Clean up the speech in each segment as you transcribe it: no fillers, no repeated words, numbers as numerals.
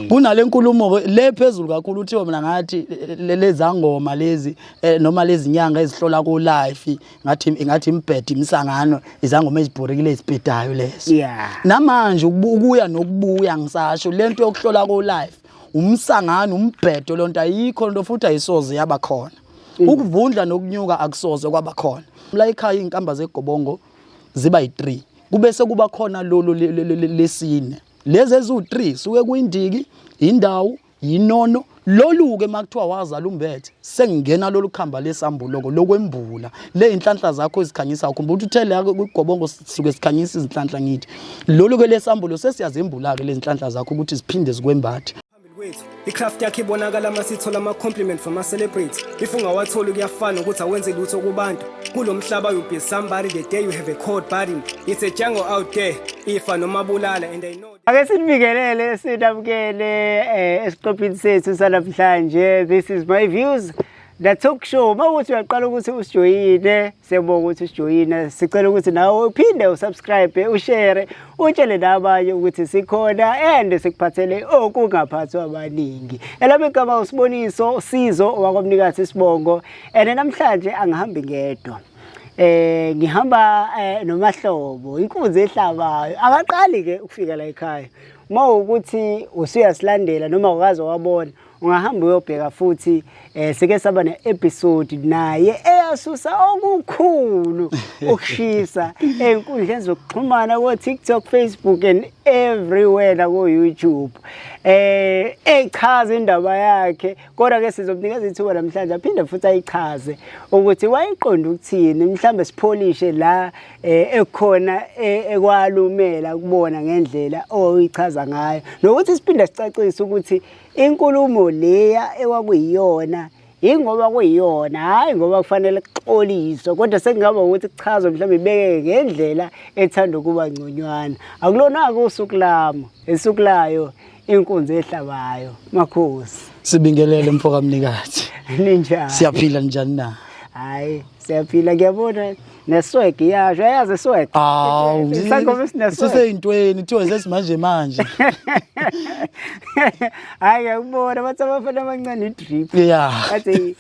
Kunale nkulumo le phezulu kakhulu, uthiwa mina ngathi lezangoma lezi noma lezinyanga ezihlola ku life, ngathi imbhedo, imisangano, izangoma ezibhorekile, ezibhedayo lezo. Namanje ukuya nokubuya ngisasho, lento yokuhlola ku life umsangano, umbhedo, lonto ayikho lento, futhi ayisoze yaba khona. Ukuvundla nokunyuka akusoze kwaba khona la ekhaya. Izinkamba zegobongo ziba yi-3, kube sekuba khona lolu lesine. Lezi eziwu-3 suke kuyindiki, indawo, yinono. Lolu-ke uma kuthiwa wazala umbethe, sengingena lolu khamba lesambuloko lokwembula le inhlanhla zakho ezikhanyisa. Khumbula ukuthi uthele kwigobongo sisuke sikhanyisa izinhlanhla. Ngithi lolu-ke lesambulo sesiyazembula-ke lezi nhlanhla zakho ukuthi ziphinde zikwembathe. Phambili kwethu icraft yakhe ibonakala uma sithola ama-compliment from ama-celebrity. If ungawatholi, kuyafana ukuthi awenze lutho kubantu kulo mhlaba. You be somebody the day you have a cold body. It's a jungle out there, ifa noma bulala, and I know. Ake sinibingelele, sinamukele esiqephini sethu sanamhlanje. This is My Views, the talk show. Mawukuthi uyaqala ukuthi usijoyine, siyabonga ukuthi usijoyine. Sicela ukuthi nawe uphinde usubscribe, ushare, utshele nabanye ukuthi sikhona and sikuphathele okungaphathwa abaningi. Elami igama uSiboniso Sizo wakwamnikazi isibongo, and namhlanje angihambi ngedwa. Ngihamba noMahlobo, inkunzi ehlabayo. Akaqali ke ukufika la ekhaya. Uma ukuthi usuyasilandela noma ukaze wabona, ungahamba uyobheka futhi. Sike saba ne-episode naye eyasusa okukhulu ukushisa ey'nkundleni zokuxhumana ko-TikTok, Facebook and everywhere, nako-YouTube, echaza indaba yakhe. Kodwa ke sizomnikeza ithuba namhlanje aphinde futhi ayichaze ukuthi wayiqonda ukuthini, mhlambe sipholishe la ekukhona ekwalumela kubona ngendlela oyichaza ngayo, nokuthi siphinde sicacise ukuthi inkulumo leya ekwakuyiyona ingoba kuyiyona, hhayi ngoba kufanele kuxoliswe, kodwa sekungaba ukuthi kuchazwe, mhlawumbe ibekeke ngendlela ethanda ukuba ngconywana. Akulona-ke usuku lami, esuku layo inkunzi ehlabayo. Makhosi. Sibingelele, mfoka mnikazi. Ninjani? Siyaphila, njani na? Hhayi, siyaphila. Ngiyabona neswag iyasho, ayazi iswag. Awu. Isangoma esineswag. Siseyintweni, kuthiwa sesimanje manje. Hhayi, ngiyakubona, bathi abafana abancane i-drip. Bathi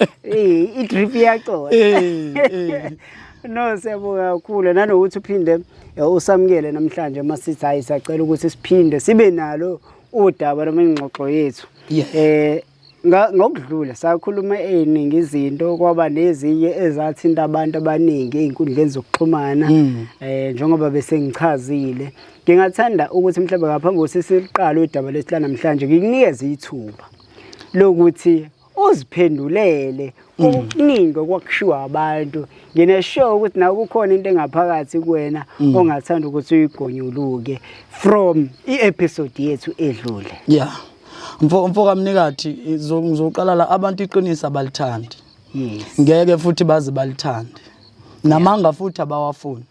i-drip iyacola. No, siyabonga kakhulu nanokuthi uphinde usamukele namhlanje masithi hayi, siyacela ukuthi siphinde sibe nalo udaba noma ingxoxo yethu. Ngokudlula sakhuluma eziningi izinto, kwaba nezinye ezathinta abantu abaningi ey'nkundleni zokuxhumana. Njengoba bese ngichazile, ngingathanda ukuthi mhlawumbe ngaphambi kokuthi siqale udaba lethu lanamhlanje, ngikunikeze ithuba lokuthi uziphendulele okuningi okwakushiwo abantu. Nginesure ukuthi nawe kukhona into engaphakathi kuwena ongathanda ukuthi uyigonyuluke from i-episode yethu edlule. Yeah, mfo kamnikathi, ngizoqala la. Abantu iqiniso abalithandi. Ngeke futhi baze balithande, namanga futhi abawafuni.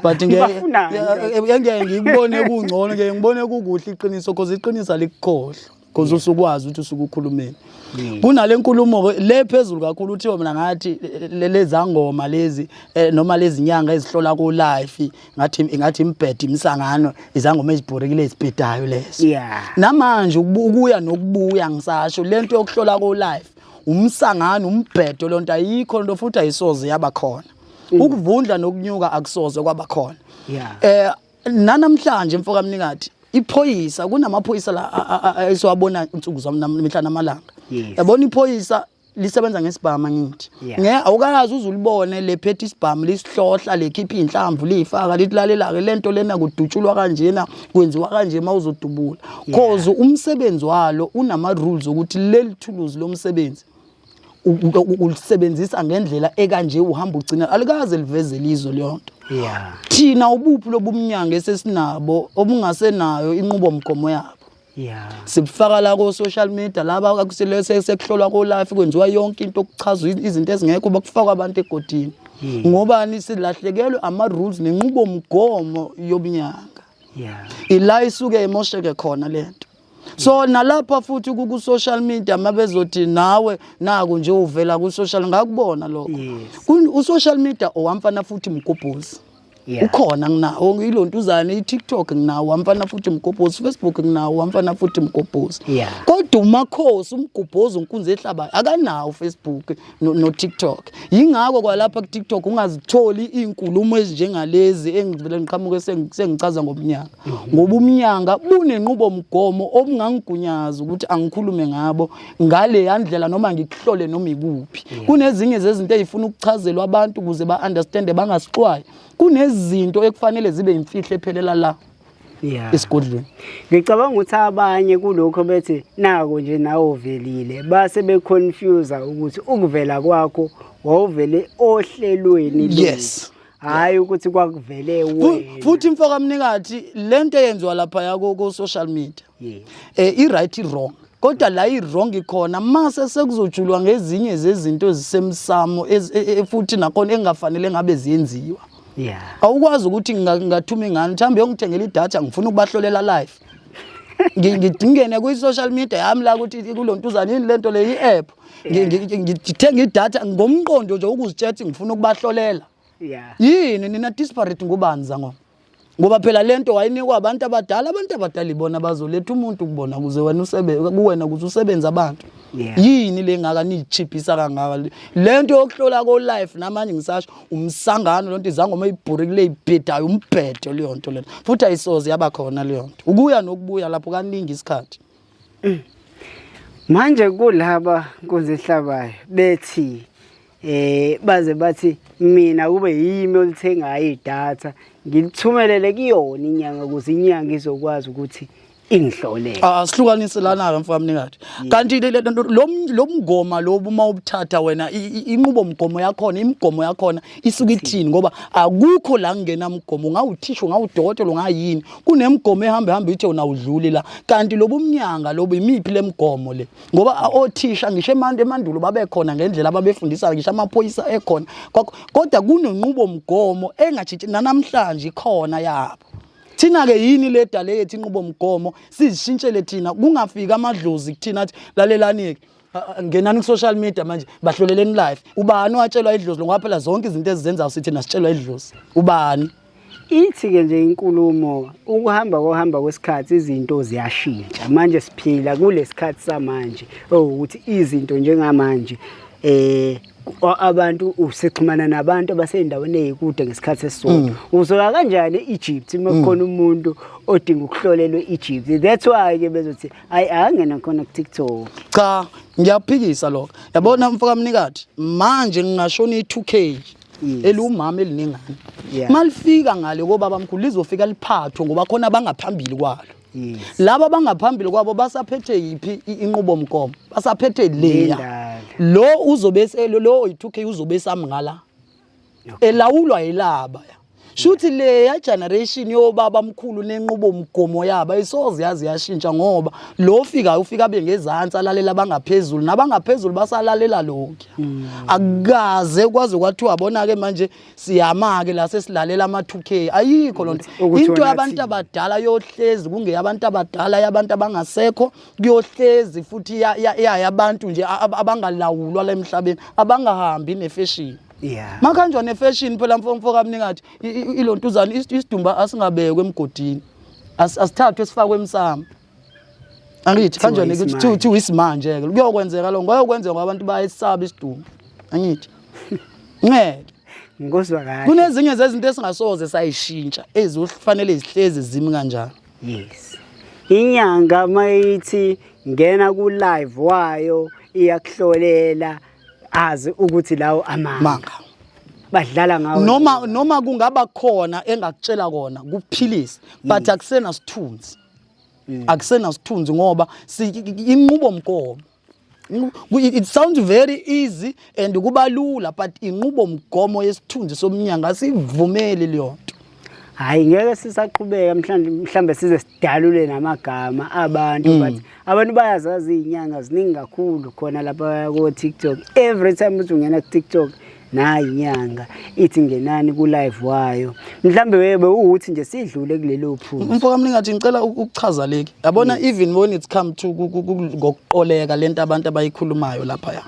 But ngeke Bafunani? Ngeke ngikubone kungcono, ngeke ngibone kukuhle iqiniso, because iqiniso alikukhohlwa, because usukwazi ukuthi usuke ukhulumeni. Kunale nkulumo ke le phezulu kakhulu, uthiwa mina ngathi lezangoma lezi noma lezinyanga ezihlola ku life, ngathi imbhedo, imisangano, izangoma ezibhorekile, ezibhedayo lezo. Namanje ukuya nokubuya ngisasho, lento yokuhlola ku life umsangano, umbhedo, lonto ayikho lento, futhi ayisoze yaba khona. Ukuvundla nokunyuka akusoze kwaba khona. Nanamhlanje, mfoka mnikathi, iphoyisa, kunamaphoyisa la esiwabona insuku mihla namalanga. Yabona, iphoyisa lisebenza ngesibhamu, ngithi nge awukazi uze ulibone lephethe isibhamu, lisihlohla, lekhipha inhlamvu, liyifaka, lithi lalela-ke lento lena, kudutshulwa kanjena, kwenziwa kanje uma uzodubula, cause umsebenzi walo unama-rules ukuthi leli thuluzi lomsebenzi ulisebenzisa ngendlela ekanje, uhamba ugcina, alikaze liveze lizwe leyo nto. Thina ubuphi lobumnyango esesinabo obungasenayo inqubomgomo yabo? Sibufaka la ko-social media laba sekuhlolwa ko-life, kwenziwa yonke into, kuchazwa izinto ezingekho, bakufakwa abantu egodini. Ngobani? Silahlekelwe ama-rules nenqubomgomo yobunyanga. Ila isuke imosheke khona lento. So nalapha futhi ku-social media, mabezothi nawe naku nje uvela ku-social, ngakubona lokho. U-social media owamfana futhi mgubhuzi. Ukhona, nginawo ilontuzane i-TikTok, nginawo wamfana futhi mgobhozi, Facebook nginawo wamfana futhi mgobhozi. Kodwa umakhosi umgubhozi unkunzi ehlabayo akanawo Facebook no TikTok. Yingakho kwalapha ku TikTok ungazitholi izinkulumo ezinjengalezi engivele ngiqhamuke sengichaza ngomnyaka. Ngoba umnyanga bunenqubomgomo obungangigunyaza ukuthi angikhulume ngabo ngale yandlela noma ngikuhlole noma ikuphi. Kunezinye zezinto ezifuna ukuchazelwa abantu ukuze ba-understande, bangasixwayi. Kunezinto ekufanele zibe imfihlo ephelela la esigodlweni. Ngicabanga ukuthi abanye kulokho bethi nako nje nawe uvelile, base beconfuse ukuthi ukuvela kwakho wawuvele ohlelweni lwethu. Hayi ukuthi kwakuvele wena. Futhi mfoka mnikathi, lento eyenziwa lapha yako ku social media i right, i wrong, kodwa la i wrong ikhona mase sekuzojulwa ngezinye zezinto ezisemsamo futhi nakhona engafanele ngabe ziyenziwa. Awukwazi ukuthi ngingathuma ingane mhlawumbe yongithengela idatha, ngifuna ukubahlolela live, ngingene kwi-social media yami la ukuthi kulontuzana yini lento le i-app, ngithenga idatha ngomqondo nje ukuzitshela ukuthi ngifuna ukubahlolela. Yini nina desperate ngubani zangoma? Ngoba phela lento wayinikwa abantu abadala, abantu abadala ibona bazoletha umuntu kubona ukuze wena usebe kuwena ukuze usebenze abantu. Yini le ngaka niyichiphisa kangaka lento yokuhlola ko life? Namanje ngisasho umsangano lonto, izangoma eyibhurekile ibhedayo umbhedo leyo nto lena, futhi ayisoze yaba khona leyo nto, ukuya nokubuya lapho kaningi isikhathi. Manje kulaba nkunzi ehlabayo bethi baze bathi mina kube yimi olithengayo idatha, ngilithumelele kuyona inyanga ukuze inyanga izokwazi ukuthi ingihlolele. Ah, sihlukanise lana ke mfowethu mnikathi. Kanti lo mngoma lobu uma ubuthatha wena, inqubomgomo yakhona, imigomo yakhona isuke ithini? Ngoba akukho la kungena mgomo, ungawuthisha, ungawudokotela, ungayini, kunemigomo ehambe hambe ithe unawudluli la. Kanti lobu mnyanga lobu, imiphi lemigomo le? Ngoba othisha ngisho emandulo babekhona ngendlela ababefundisa, ngisho amaphoyisa ekhona, kodwa kunenqubomgomo engatshintshi nanamhlanje ikhona yabo. Thina-ke yini le dale yethu inqubomgomo sizishintshele thina, kungafiki amadlozi kuthina athi lalelani-ke, ngenani ku-social media manje bahloleleni live. Ubani owatshelwa idlozi? Ngoba phela zonke izinto ezizenzayo sithi nasitshelwa idlozi. Ubani? Ithi-ke nje inkulumo, ukuhamba kohamba kwesikhathi izinto ziyashintsha. Manje siphila kulesikhathi samanje owukuthi izinto njengamanje abantu usexhumana nabantu abasey'ndaweni ey'kude ngesikhathi esisodwa. Uzoya kanjani e-Egypt uma kukhona umuntu odinga ukuhlolelwa e-Egypt? That's why-ke bezothi hayi, angena khona ku-TikTok. Cha, ngiyaphikisa lokho. Yabona mfoka mnikathi, manje ngingashona i-2K eliwumama elinengane, malifika ngale kobaba mkhulu lizofika liphathwe ngoba khona abangaphambili kwalo. Laba abangaphambili kwabo basaphethe yiphi inqubomgomo? Basaphethe leya. Lendala. Lo uzobe lo oyi-2K uzobe samngala elawulwa yilaba ya. Shuthi leya generation yobaba mkhulu nenqubomgomo yabo ayisoze yaze yashintsha, ngoba lo fikayo ufika abe ngezansi alalela abangaphezulu, nabangaphezulu basalalela lokhu. Akukaze kwaze kwathiwa bona-ke manje siyama-ke la sesilalela ama-2K, ayikho loo nto. Ukuthi Into wona yabantu athini. abadala yohlezi kungeyabantu abadala, yabantu abangasekho kuyohlezi futhi yabantu nje abangalawulwa la emhlabeni, abangahambi nefashion. Makhanjwa nefashion phela mfo kamnikathi, ilontuzana isidumba asingabekwe emgodini, asithathwe sifakwe emsamo. Angithi Kuthiwa kanjani ukuthi isimanje. kuthiwa isimanje-ke kuyokwenzeka lo, ngoyokwenzeka ngoba abantu bayesaba isidumbu, angithi ngeke. Ngikuzwa kahle. Kunezinye zezinto esingasoze sayishintsha ezifanele zihlezi zimi kanjalo. Yes. Inyanga mayithi ngena ku live wayo iyakuhlolela, azi ukuthi lawo amanga. Manga. Badlala ngawo. Noma kungaba khona engakutshela kona kuphilisa, but akusena sithunzi. Akusena sithunzi ngoba inqubomgomo. It sounds very easy and kuba lula, but inqubomgomo yesithunzi somnyanga asivumeli leyo nto. Hayi, ngeke sisaqhubeka, mhlambe size sidalule namagama abantu, but abantu bayazazi izinyanga ziningi kakhulu khona lapha ko TikTok. Every time uthi ungena ku TikTok nayi inyanga ithi ngenani ku live wayo. Mhlambe webe ukuthi nje sidlule kulelo phuzu. Mfo kamningathi, ngicela ukuchaza leki. Yabona, even when it's come to ngokuqoleka lento abantu abayikhulumayo lapha ya.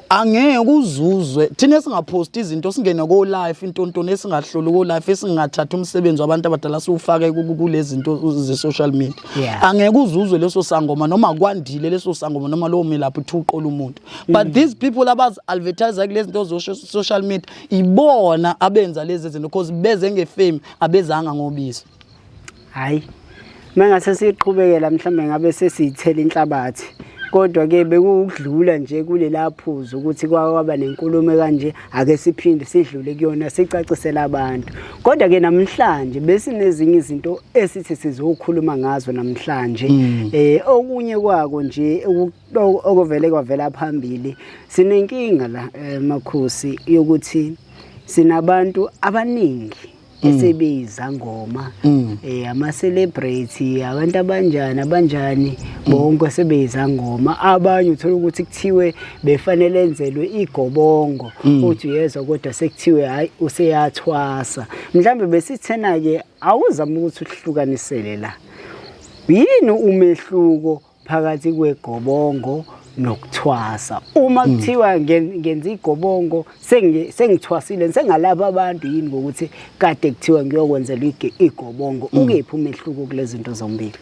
Angeke uzuzwe thina singaphosti izinto, singene ko live, intontoni esingahloli ko live, esingathatha umsebenzi wabantu abadala siwufake kulezi zinto ze social media. Angeke uzuzwe leso sangoma noma kwandile leso sangoma noma lowo melaphi uthi uqola umuntu, but these people abazi advertise kulezi zinto zo social media ibona abenza lezi zinto because beze ngefame, abezanga ngobizo. Hayi, mangase siqhubekela mhlawumbe ngabe sesiyithela inhlabathi, kodwa ke bekuwukudlula nje kulela phuzu ukuthi kwaba nenkulumo kanje, ake siphinde sidlule kuyona sicacisele abantu. Kodwa ke namhlanje besinezinye izinto esithi sizokhuluma ngazo namhlanje. Okunye kwako nje okuvele kwavela phambili, sinenkinga la makhosi yokuthi sinabantu abaningi esebeyizangoma, ama celebrity, abantu abanjani abanjani, bonke sebeyizangoma. Abanye uthola ukuthi kuthiwe befanele enzelwe igobongo, uthi uyezwa, kodwa sekuthiwe hayi, useyathwasa. Mhlambe besithena ke awuzama ukuthi uhlukanisele la, yini umehluko phakathi kwegobongo nokuthwasa? Uma kuthiwa ngenza igobongo, sengithwasile, sengalapha abantu yini ngokuthi kade kuthiwa ngiyokwenzela igobongo? Ukephi umehluko kulezi zinto zombili?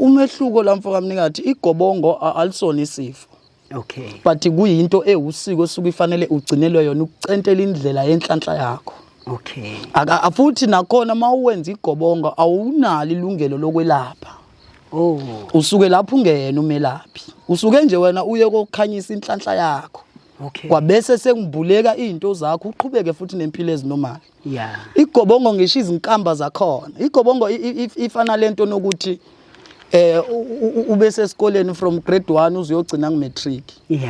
Umehluko la, mfoka mnikathi, igobongo alisona isifo, but kuyinto ewusiko osuke ifanele ugcinelwe yona ukucentela indlela yenhlanhla yakho. Aka futhi nakhona uma uwenza igobongo awunalo ilungelo lokwelapha. Usuke lapho ungena umelaphi, usuke nje wena uye kokukhanyisa inhlanhla yakho, kwabese sekumbuleka izinto zakho, uqhubeke futhi nempilo ezinormal. Igobongo, ngisho izinkamba zakhona, igobongo ifana lento nokuthi ube sesikoleni from grade 1 uze uyogcina ku-matric,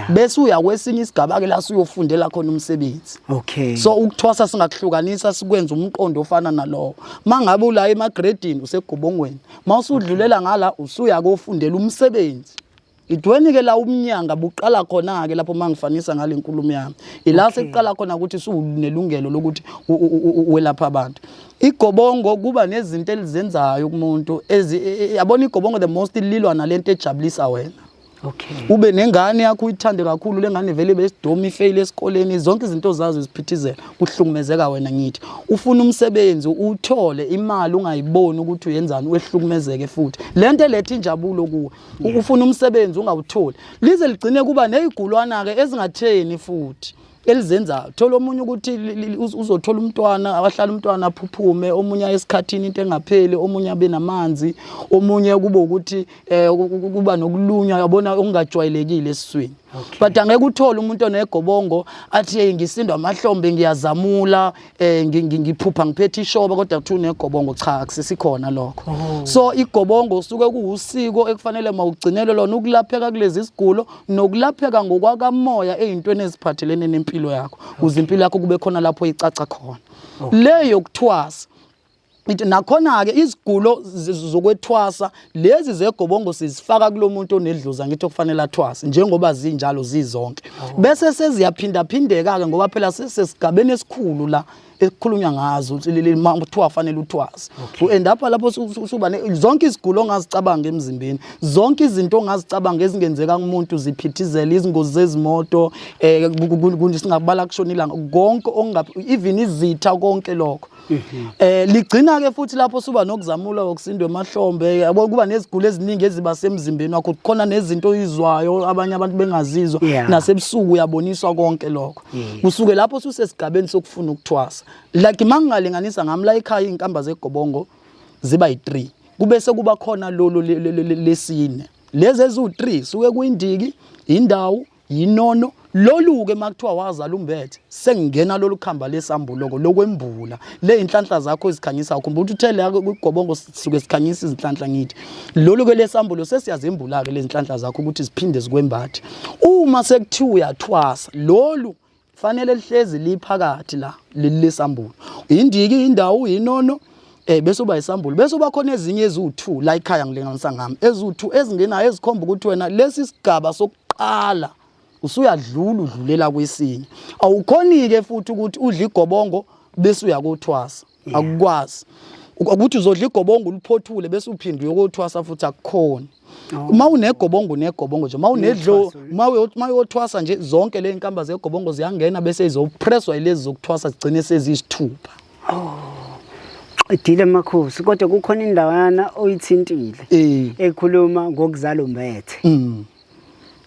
bese uya kwesinye isigaba ke la usuyofundela khona umsebenzi. So ukuthwasa singakuhlukanisa sikwenza umqondo ofana nalowo. Mangabe ula emagradini usegobongweni, mawusudlulela ngala usuya kofundela umsebenzi. Idweni ke la umnyanga buqala khona ke lapho mangifanisa ngale nkulumo yami. Ila sekuqala khona ukuthi usunelungelo lokuthi welapha abantu. Igobongo kuba nezinto elizenzayo kumuntu ezi yabona, igobongo the most lilwa nalento ejabulisa wena. Ube nengane yakho uyithande kakhulu, lengane vele besidomi, ifail esikoleni, zonke izinto zazo ziphithizela, kuhlukumezeka wena. Ngithi ufuna umsebenzi, uthole imali, ungayiboni ukuthi uyenzani, wehlukumezeke futhi lento eletha injabulo kuwe. Ufuna umsebenzi ungawutholi, lize ligcine kuba nezigulwana ke ezingatheni futhi elizenzayo. Thola omunye ukuthi uzothola umntwana, abahlala umntwana aphuphume, omunye aye esikhathini into engapheli, omunye abe namanzi, omunye kube ukuthi kuba nokulunywa, yabona, okungajwayelekile esiswini. But angeke uthole umuntu onegobongo athi, "Hey, ngisindwa amahlombe, ngiyazamula, ngiphupha ngiphethe ishoba," kodwa kuthiwa unegobongo. Cha, akusisikhona lokho. So igobongo usuke kuwusiko ekufanele mawugcinelwe lona ukulapheka kulezi sigulo nokulapheka ngokwakamoya ey'ntweni eziphathelene nempilo yakho, ukuze impilo yakho kube khona lapho icaca khona. Le yokuthwasa ithi nakhona-ke izigulo zokwethwasa lezi zegobongo sizifaka kulo muntu onedlozi, angithi, okufanele athwase njengoba zinjalo zizonke, bese seziyaphindaphindeka-ke ngoba phela sesesigabeni esikhulu la ekukhulunywa ngazo ma kuthiwa fanele uthwase. U-end up lapho usuba zonke izigulo ongazicabanga emzimbeni, zonke izinto ongazicabanga ezingenzeka kumuntu ziphithizela, izingozi zezimoto, singabala kushona ilanga, konke onga even izitha, konke lokho. Ligcina ke futhi lapho suba nokuzamula, okusindwa emahlombe, yabo, kuba nezigulo eziningi eziba semzimbeni wakho, khona nezinto oyizwayo abanye abantu bengazizwa. Nasebusuku uyaboniswa konke lokho. Kusuke lapho susesigabeni sokufuna ukuthwasa. Like mangingalinganisa ngami la ekhaya, izinkamba zegobongo ziba yi-3, kube sekuba khona lolu lesine. Lezi eziwu-3 suke kuyindiki, indawo, yinono. Lolu-ke makuthiwa wazala umbethe, sengingena lolu khamba lesambuloko lokwembula le inhlanhla zakho ezikhanyisa. Khumbula ukuthi uthele kwigobongo sisuke sikhanyisa izinhlanhla. Ngithi lolu-ke lesambulo sesiyazembula-ke lezi nhlanhla zakho ukuthi ziphinde zikwembathe. Uma sekuthiwa uyathwasa, lolu fanele lihlezi liphakathi la leli lesambulo, indiki, indawo, inono, bese uba isambulo, bese uba khona ezinye eziwu2 la ekhaya, ngilinganisa ngami, eziwu2 ezingenayo ezikhomba ukuthi wena lesi sigaba sokuqala usuyadlula, udlulela kwesinye. Awukhoni-ke futhi ukuthi udle igobongo bese uyakothwasa, akukwazi ukuthi uzodla igobongo uliphothule bese uphinde uyokothwasa futhi, akukhoni. Uma unegobongo, unegobongo nje. Uma unedlo, uma uyothwasa nje, zonke le nkamba zegobongo ziyangena bese izopresswa yilezi zokuthwasa, zigcine seziyisithupha. Qedile makhosi, kodwa kukhona indawana oyithintile ekhuluma ngokuzala umbethe.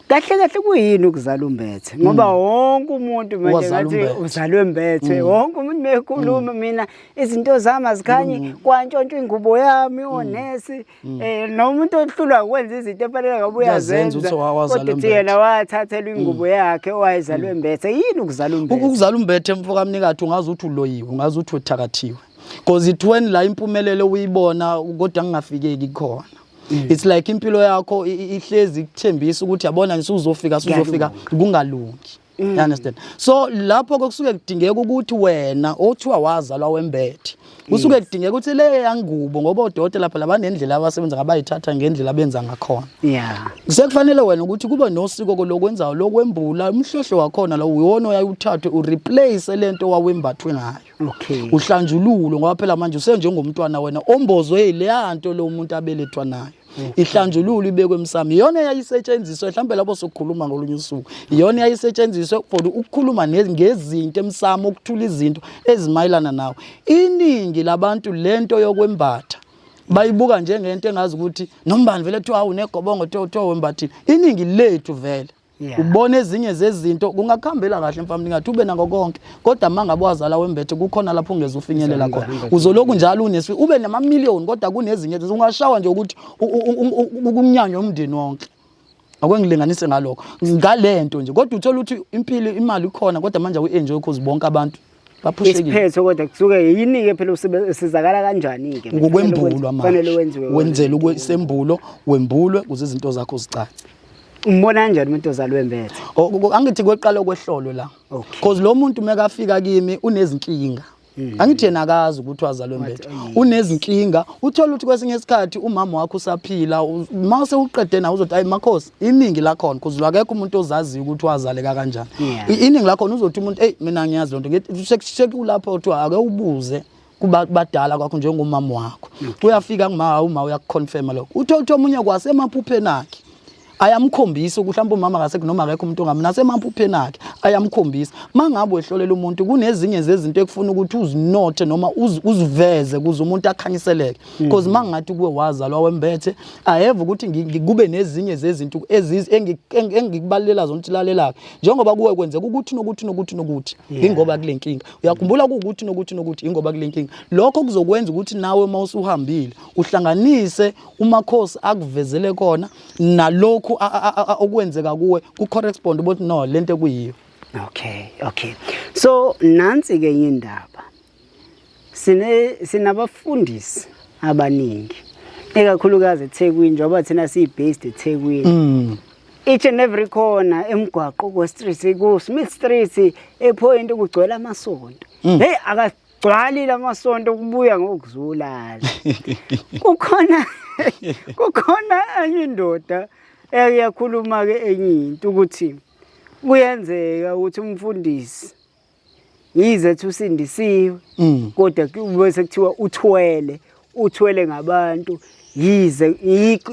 Kahle kahle kuyini ukuzala umbethe? Ngoba wonke umuntu manje Wazala ngathi umbethe. uzalwe mbethe, wonke umuntu mekhuluma mina izinto zami azikhanyi, kwantshontshwa ingubo yami onesi, nomuntu ohlulwa ukwenza izinto efanele ngabe Uyazenza, uyazenza, uthi wazalwa kodwa uthi umbethe. yena wathathelwa ingubo yakhe owayezalwe mbethe. Yini ukuzala umbethe? Ukuzala umbethe, mfo kamnikathi, ungaze uthi uloyiwe, ungaze uthi uthakathiwe, because it when la impumelelo uyibona kodwa kungafikeki khona. It's like impilo yakho ihlezi ikuthembisa ukuthi yabona ngisuzofika, suzofika, kungalungi. You understand? So lapho kusuke kudingeka ukuthi wena othiwa wazalwa wembethe, kusuke kudingeka ukuthi le yangubo, ngoba odokotela phela banendlela abasebenza ngabayithatha ngendlela abenza ngakhona. Sekufanele wena ukuthi kube nosiko lokwenzayo lokwembula umhlohlo wakhona lo, uwona oyayuthathwe ureplace lento wawembathwe ngayo. Uhlanjululwe, ngoba phela manje usenjengomntwana wena ombozwe yileya nto lo muntu abelethwa nayo. Ihlanjululwe, ibekwe emsamo. Iyona eyayisetshenziswa mhlawumbe lapho sokukhuluma ngolunye usuku. Iyona eyayisetshenziswa for ukukhuluma ngezinto emsamo, ukuthula izinto ezimayelana nawe. Iningi labantu lento yokwembatha bayibuka njengento engazi ukuthi nombani vele kuthiwa awunegobongo, kuthiwa wembathile. Iningi lethu vele ubona ezinye zezinto kungakuhambela kahle, mfana, ngathi ube nako konke, kodwa uma ngabe wazala wembethe kukhona lapho ungeze ufinyelela khona. Uzoloku njalo unesi ube namamiliyoni, kodwa kunezinye ungashawa nje ukuthi ukunyanywa umndeni wonke. Ake ngilinganise ngalokho, ngalento nje, kodwa uthola ukuthi impilo, imali ikhona, kodwa manje awu-enjoy cause bonke abantu baphushekile. Isiphetho kodwa kusuke yini-ke phela, usizakala kanjani-ke? Ngokwembulwa Kufanele manje wenziwe wenzele ukwesembulo, wembulwe ukuze izinto zakho zicace. Umbona kanjani umuntu ozalwe embethe? Angithi kweqala kwehlolo la, because lo muntu mekafika kimi unezinkinga. Angithi yena akazi ukuthi wazalwe embethe, unezinkinga. Uthola ukuthi kwesinye isikhathi umama wakho usaphila, uma sewuqede nawe uzothi ayi makhosi, iningi lakhona, because akekho umuntu ozaziyo ukuthi wazaleka kanjani. Iningi lakhona uzothi umuntu, "Hey, mina ngiyazi lonto." Ngithi sekulapho kuthiwa ake ubuze kuba badala kwakho, njengomama wakho. Uyafika kuma uma uyakuconfirma lokho. Uthola ukuthi omunye kwasemaphupheni akhe ayamkhombisa ukuthi mhlawumbe umama akasekho noma akekho umuntu ongamna, nasemaphupheni akhe ayamkhombisa. Mangabe wehlolela umuntu, kunezinye zezinto ekufuna ukuthi uzinothe noma uziveze ukuze umuntu akhanyiseleke, because mangathi kuwe wazalwa wembethe, I have ukuthi kube nezinye zezinto engikubalela zona ukuthi lalela, njengoba kuwe kwenzeka ukuthi nokuthi nokuthi nokuthi, ingoba kule nkinga uyakhumbula kuwukuthi nokuthi nokuthi, ingoba kule nkinga. Lokho kuzokwenza ukuthi nawe uma usuhambile uhlanganise umakhosi akuvezele kona nalokhu okwenzeka kuwe ku-correspond, ukuthi no lento ekuyiyo. Okay. So nansi ke enye indaba. Sinabafundisi abaningi. Ekakhulukazi eThekwini, njengoba thina siyi-based eThekwini. Each and every corner emgwaqo, ko Street, ku Smith Street, ePoint, kugcwele amasonto. Hey, akagcwali lamasonto kubuya ngokuzulala. Kukhona enye indoda eyakhuluma ke enye into ukuthi kuyenzeka ukuthi umfundisi yize ethi usindisiwe, kodwa bese kuthiwa uthwele, uthwele ngabantu, yize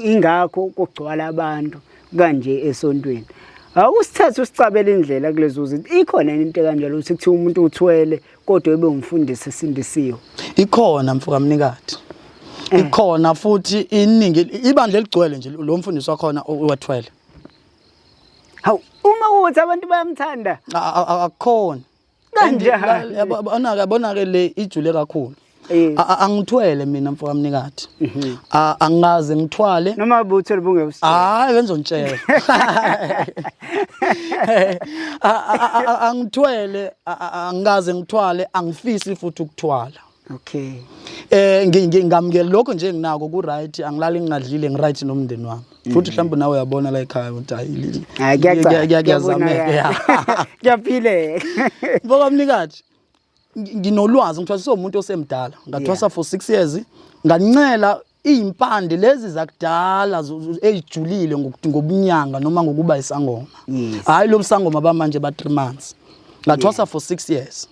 ingakho kugcwala abantu kanje esontweni. Awusithathe usicabele indlela kulezo zinto. Ikhona yini into kanjalo ukuthi kuthiwa umuntu uthwele kodwa ebe umfundisi esindisiwe? Ikhona, mfoka mnikathi, ikhona futhi. Iningi ibandla eligcwele nje, lo mfundisi wakhona uwathwele. Hawu, uma kuwukuthi abantu bayamthanda. Akukhona. Kanjani? Yabona, yabona ke, le ijule kakhulu. Angithwele mina, mfoka mnikathi. Angaze ngithwale. Noma buthwele bungewusitshela. Hayi, benzontshela. Angithwele, angikaze ngithwale, angifisi futhi ukuthwala. Ngingamukela lokho nje nginako ku right, angilali ngingadlile, ngi right nomndeni wami. Futhi mhlawumbe nawe uyabona la ekhaya ukuthi hayi, Hayi, kuyacaca. Kuyazameka. Kuyabonakala. Kuyaphileka. Mfoka mnikathi, nginolwazi, ngithwasiswe umuntu osemdala. Ngathwasa for 6 years, ngancela izimpande lezi zakudala ezijulile ngobunyanga noma ngokuba isangoma. Hayi lo busangoma bamanje ba 3 months. Ngathwasa for 6 years.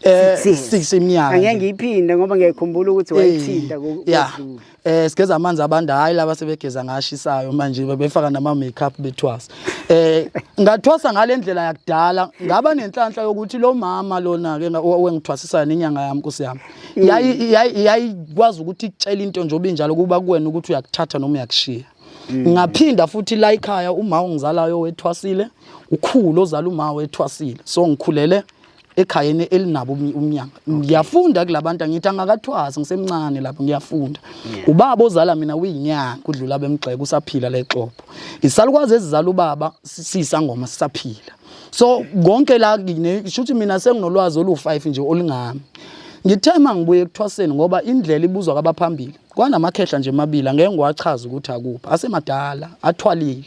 6 years. 6 iminyaka Angeke nje. ngiyiphinde ngoba ngiyayikhumbula ukuthi wayithinta Yeah. kwedlule. Sigeza amanzi abanda, hayi laba sebegeza ngashisayo manje, befaka nama makeup bethwasa. Ngathwasa ngalendlela yakudala, ngaba nenhlanhla yokuthi lo mama lona ke owengithwasisayo nenyanga yami, Nkosi yami. Yayi yayikwazi ukuthi ikutshela into nje injalo, kuba kuwena ukuthi uyakuthatha noma uyakushiya. Ngaphinda futhi la ekhaya, uma ongizalayo wethwasile, ukhulu ozala uma wethwasile. So ngikhulele ekhayeni elinabo umnyanga. Ngiyafunda kulabantu, angithi angakathwasi, ngisemncane lapho ngiyafunda. Ubaba ozala mina uyinyanga kudlula bemgxeka, usaphila lexopo. Isalukwazi ezizala ubaba sisangoma sisaphila. So konke la shuthi mina senginolwazi olu5 nje olungami. Ngithe mangibuye ekuthwaseni, ngoba indlela ibuzwa kwabaphambili. Kwanamakhehla nje amabili, angeke ngiwachaze ukuthi akuphi. Asemadala, athwalile.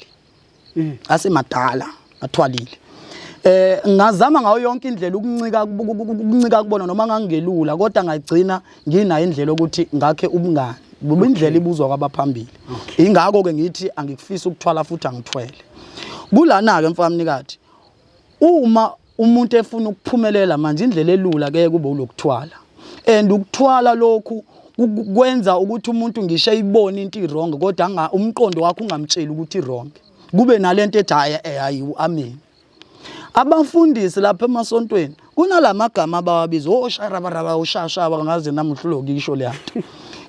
Asemadala, athwalile. Ngazama ngayo yonke indlela ukuncika kubona, noma ngangelula, kodwa ngagcina nginayo indlela ukuthi ngakhe ubungani. Buba indlela ibuzwa kwabaphambili. Ingakho ke ngithi angikufisi ukuthwala futhi angithwele. Kulana ke, mfamnikathi, uma umuntu efuna ukuphumelela manje, indlela elula ke kube ulokuthwala, and ukuthwala lokhu kwenza ukuthi umuntu ngisho eyibone into i-wrong, kodwa umqondo wakho ungamtsheli ukuthi i-wrong, kube nalento ethi hayi, hayi, amen. Abafundisi lapha emasontweni kunalamagama abawabiza, osharabaraba, oshashaba, ngaze namuhla lokisho leya nto.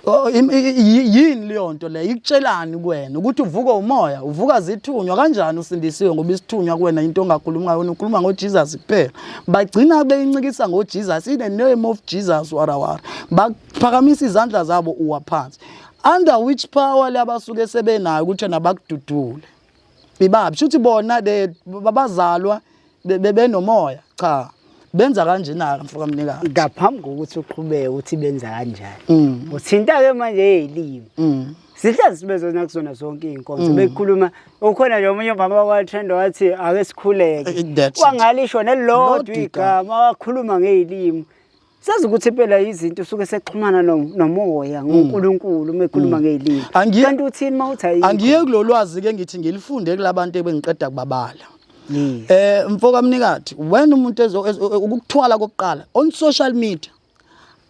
Oh, yini leyo nto leyo? Ikutshelani kuwena ukuthi uvuka umoya, uvuka zithunywa kanjani? Usindisiwe ngoba isithunywa kuwena into ongakhulumi ngayo, wena ukhuluma ngoJesus kuphela. Bagcina beyincikisa ngoJesus, in the name of Jesus, warawara, baphakamisa izandla zabo, uwa phansi. Under which power le abasuke sebenayo ukuthi nabakududule ibabi? Shuthi bona babazalwa benomoya? Cha, benza kanjena mfoka mnikazi. Ngaphambi kokuthi uqhubeke uthi benza kanjani, uthinta-ke manje ey'limi. Sihlezi sibe zona kuzona zonke iy'nkonzo bekhuluma. Ukhona nje omunye umama wakwatrend wathi ake sikhuleke, That's it. wangalisho nelilodwa Lodwa. igama, wakhuluma ngey'limi. Sazi ukuthi phela izinto usuke sexhumana nomoya ngoNkulunkulu uma ekhuluma ngey'limi. Kanti uthini uma uthi ayikho? Angiye kulolwazi ke, ngithi ngilifunde kulabantu ebengiqeda kubabala. Mfoka mnikathi, wena umuntu ezo ukukuthwala kokuqala on social media,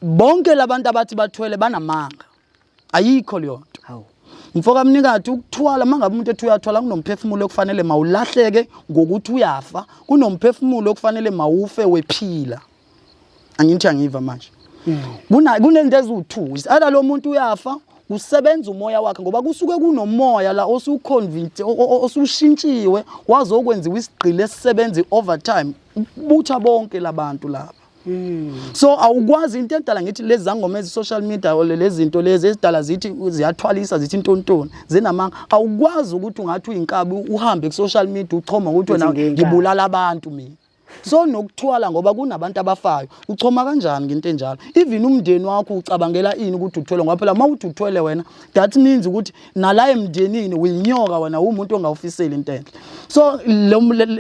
bonke labantu abathi bathwele banamanga, ayikho leyo nto. Hawu. Mfoka mnikathi, ukuthwala, mangabe umuntu ethi uyathwala, kunomphefumulo okufanele mawulahleke ngokuthi uyafa, kunomphefumulo okufanele mawufe wephila. Angithi angiva manje, kunezinto eziwu-two. Is either lo muntu uyafa, kusebenza umoya wakhe, ngoba kusuke kunomoya la osuconvict, osushintshiwe, wazokwenziwa isigqila esisebenza i-overtime butha bonke labantu laba. So awukwazi into edala ngithi lezi zangoma ezi social media or lezi zinto lezi ezidala zithi ziyathwalisa, zithi intontoni, zinamanga. Awukwazi ukuthi ungathi uyinkabi uhambe ku social media uchoma ukuthi Uthi wena ngiyinkabi. ngibulala abantu mina. So nokuthwala, ngoba kunabantu abafayo, uchoma kanjani ngento enjalo? Even umndeni wakho ucabangela ini ukuthi uthwele? Ngoba phela uma uthi uthwele wena, that means ukuthi nala emndenini uyinyoka wena, umuntu ongawufiseli into enhle. So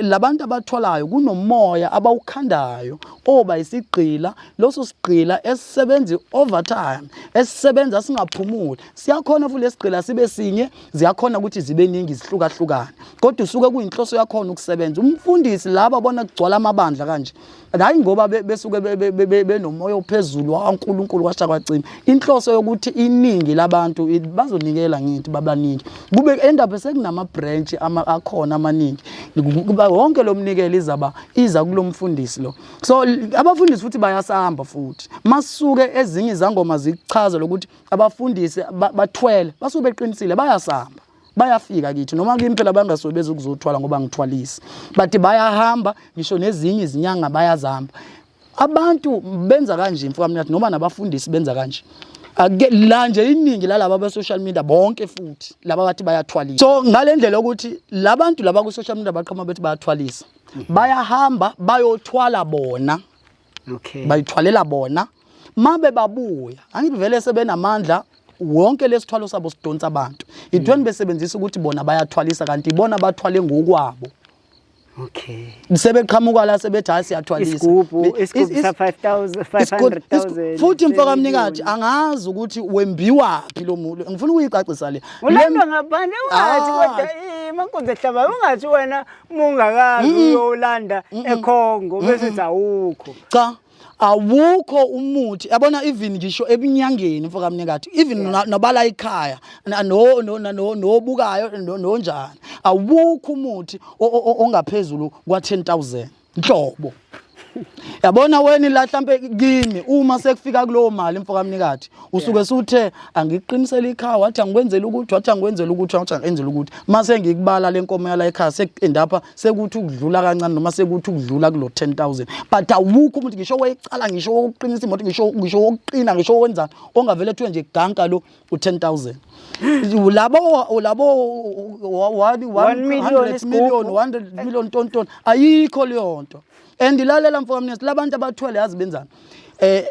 labantu abathwalayo kunomoya abawukhandayo oba isigqila, loso sigqila esisebenza overtime, esisebenza singaphumuli. Siyakhona futhi lesigqila sibe sinye, ziyakhona ukuthi zibe ningi, zihlukahlukane, kodwa usuke kuyinhloso yakhona ukusebenza. Umfundisi laba bona kugcwala amabandla kanje, hayi ngoba besuke benomoya ophezulu waNkulunkulu kwasha kwacima. Inhloso yokuthi iningi labantu bazonikela, ngithi babaningi, kube end up sekunama branch akhona amaningi. Kuba wonke lo mnikelo izaba iza kulomfundisi lo. So abafundisi futhi bayasahamba futhi, masuke ezinye izangoma zikuchaza lokuthi abafundisi bathwele, basuke beqinisile, bayasahamba, bayafika kithi noma kimi phela, bangasuke beze ukuzothwala ngoba ngithwalisi, but bayahamba. Ngisho nezinye izinyanga bayazihamba. Abantu benza kanje, mfoka, noma nabafundisi benza kanje. Ake la nje iningi lalaba be social media bonke futhi laba bathi bayathwalisa. So ngale ndlela yokuthi labantu laba ku social media baqhama bethi bayathwalisa, bayahamba bayothwala bona. Bayithwalela bona, mabe babuya, angithi vele sebenamandla wonke, lesithwalo sabo sidonsa abantu. Ithweni besebenzisa ukuthi bona bayathwalisa, kanti ibona bathwale ngokwabo. Sebeqhamuka la sebethi hayi, siyathwalisa. Isigubhu sa 5000, 500,000. Futhi mfoka mnikathi, angazi ukuthi wembiwaphi lo muntu. Ngifuna ukuyicacisa le. Ulandwa ngaphandle, ungathi Ah. kodwa imankunzi ehlaba, ungathi wena mungakazi uyolanda eCongo bese uthi awukho. Cha. Awukho umuthi, yabona, even ngisho ebunyangeni, mfoka mnikathi, even nobala ikhaya no no no nobukayo nonjani, awukho umuthi ongaphezulu kwa 10,000 nhlobo. Yabona wena la, mhlambe kimi uma sekufika kulowo mali, mfoka mnikathi, usuke suthe angikuqinisele ikhaya, wathi angikwenzela ukuthi, wathi angikwenzela ukuthi, wathi angenzela ukuthi, mase ngikubala le nkomo yala ekhaya sekendapha sekuthi ukudlula kancane noma sekuthi ukudlula kulo 10,000, but awukho umuntu, ngisho wecala, ngisho wokuqinisa imoto, ngisho wokuqina, ngisho wenzani, ongavele ethiwe nje ganka lo u10000 labo 1 million. 100 million, 100 million ton ton, ayikho leyo nto. And lalela, mfoka mnesi, labantu abathwele, yazi benzani?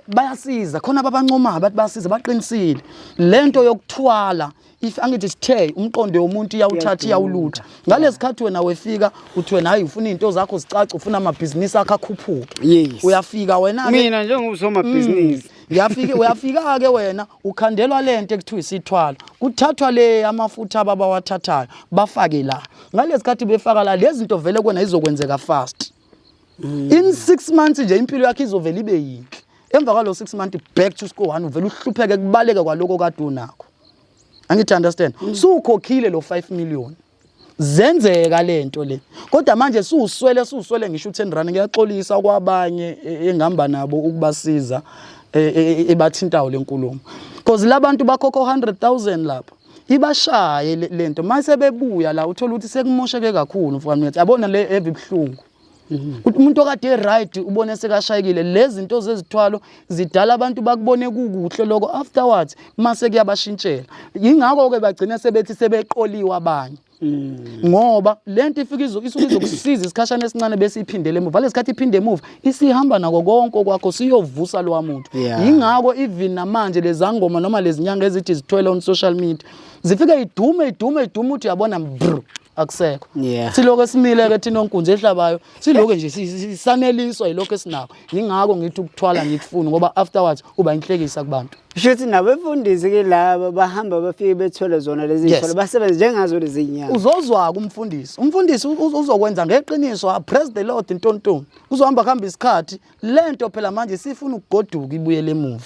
Bayasiza khona ababancomayo, bathi bayasiza, baqinisile. Lento yokuthwala, if angithi sithe umqondo womuntu iyawuthatha, iyawulutha ngalesikhathi wena wefika uthi wena hayi, ufuna izinto zakho zicace, ufuna amabhizinisi akho akhuphuke. Uyafika wena. Mina njengosomabhizinisi. Ngiyafika, uyafika ke wena, ukhandelwa lento ekuthiwa isithwalo, kuthathwa le amafutha abawathathayo bafake la. Ngalesikhathi befaka la lezi zinto, vele kwena izokwenzeka fast, in 6 months nje impilo yakhe izovela ibe yinhle. Emva kwalo 6 months, back to square one, uvela uhlupheke, kubaleke kwaloko kade unakho. Angithi understand? Sukhokhile lo 5 million, zenzeka lento le, kodwa manje suuswele, suuswele ngisho u10 rand. Ngiyaxolisa kwabanye engihamba nabo ukubasiza, ebathintayo lenkulumo, because labantu bakhokha 100,000 lapha, ibashaye lento. Mase bebuya la, uthola ukuthi sekumosheke kakhulu, mfana wethu. Yabona le evi buhlungu ukuthi umuntu okade right ubone sekashayekile. Lezi zinto zezithwalo zidala abantu bakubone kukuhle lokho, afterwards mase kuyabashintshela. Yingakho ke bagcina sebethi sebeqoliwe abanye, ngoba lento ifika isuke izokusiza isikhashana esincane, bese iphindele emuva. Lesikhathi iphinde emuva, isihamba nako konke kwakho, siyovusa lowa muntu. Yingakho even namanje lezangoma noma lezinyanga ezithi zithwele on social media zifike idume, idume, idume, uthi uyabona, brr, akusekho. Siloko esimile ke thina onkunzi ehlabayo, siloko nje saneliswa yilokho esinakho. Yingakho ngithi ukuthwala ngikufuni, ngoba afterwards uba inhlekisa kubantu. Shuthi nabefundisi ke laba bahamba bafike bethwele zona lezi zithwalo, basebenze njengazo lezi nyanga. Uzozwa kumfundisi, umfundisi uzokwenza ngeqiniso, ah, praise the Lord, ntontoni, kuzohamba kuhamba isikhathi, lento phela manje sifuna ukugoduka, ibuyele emuva.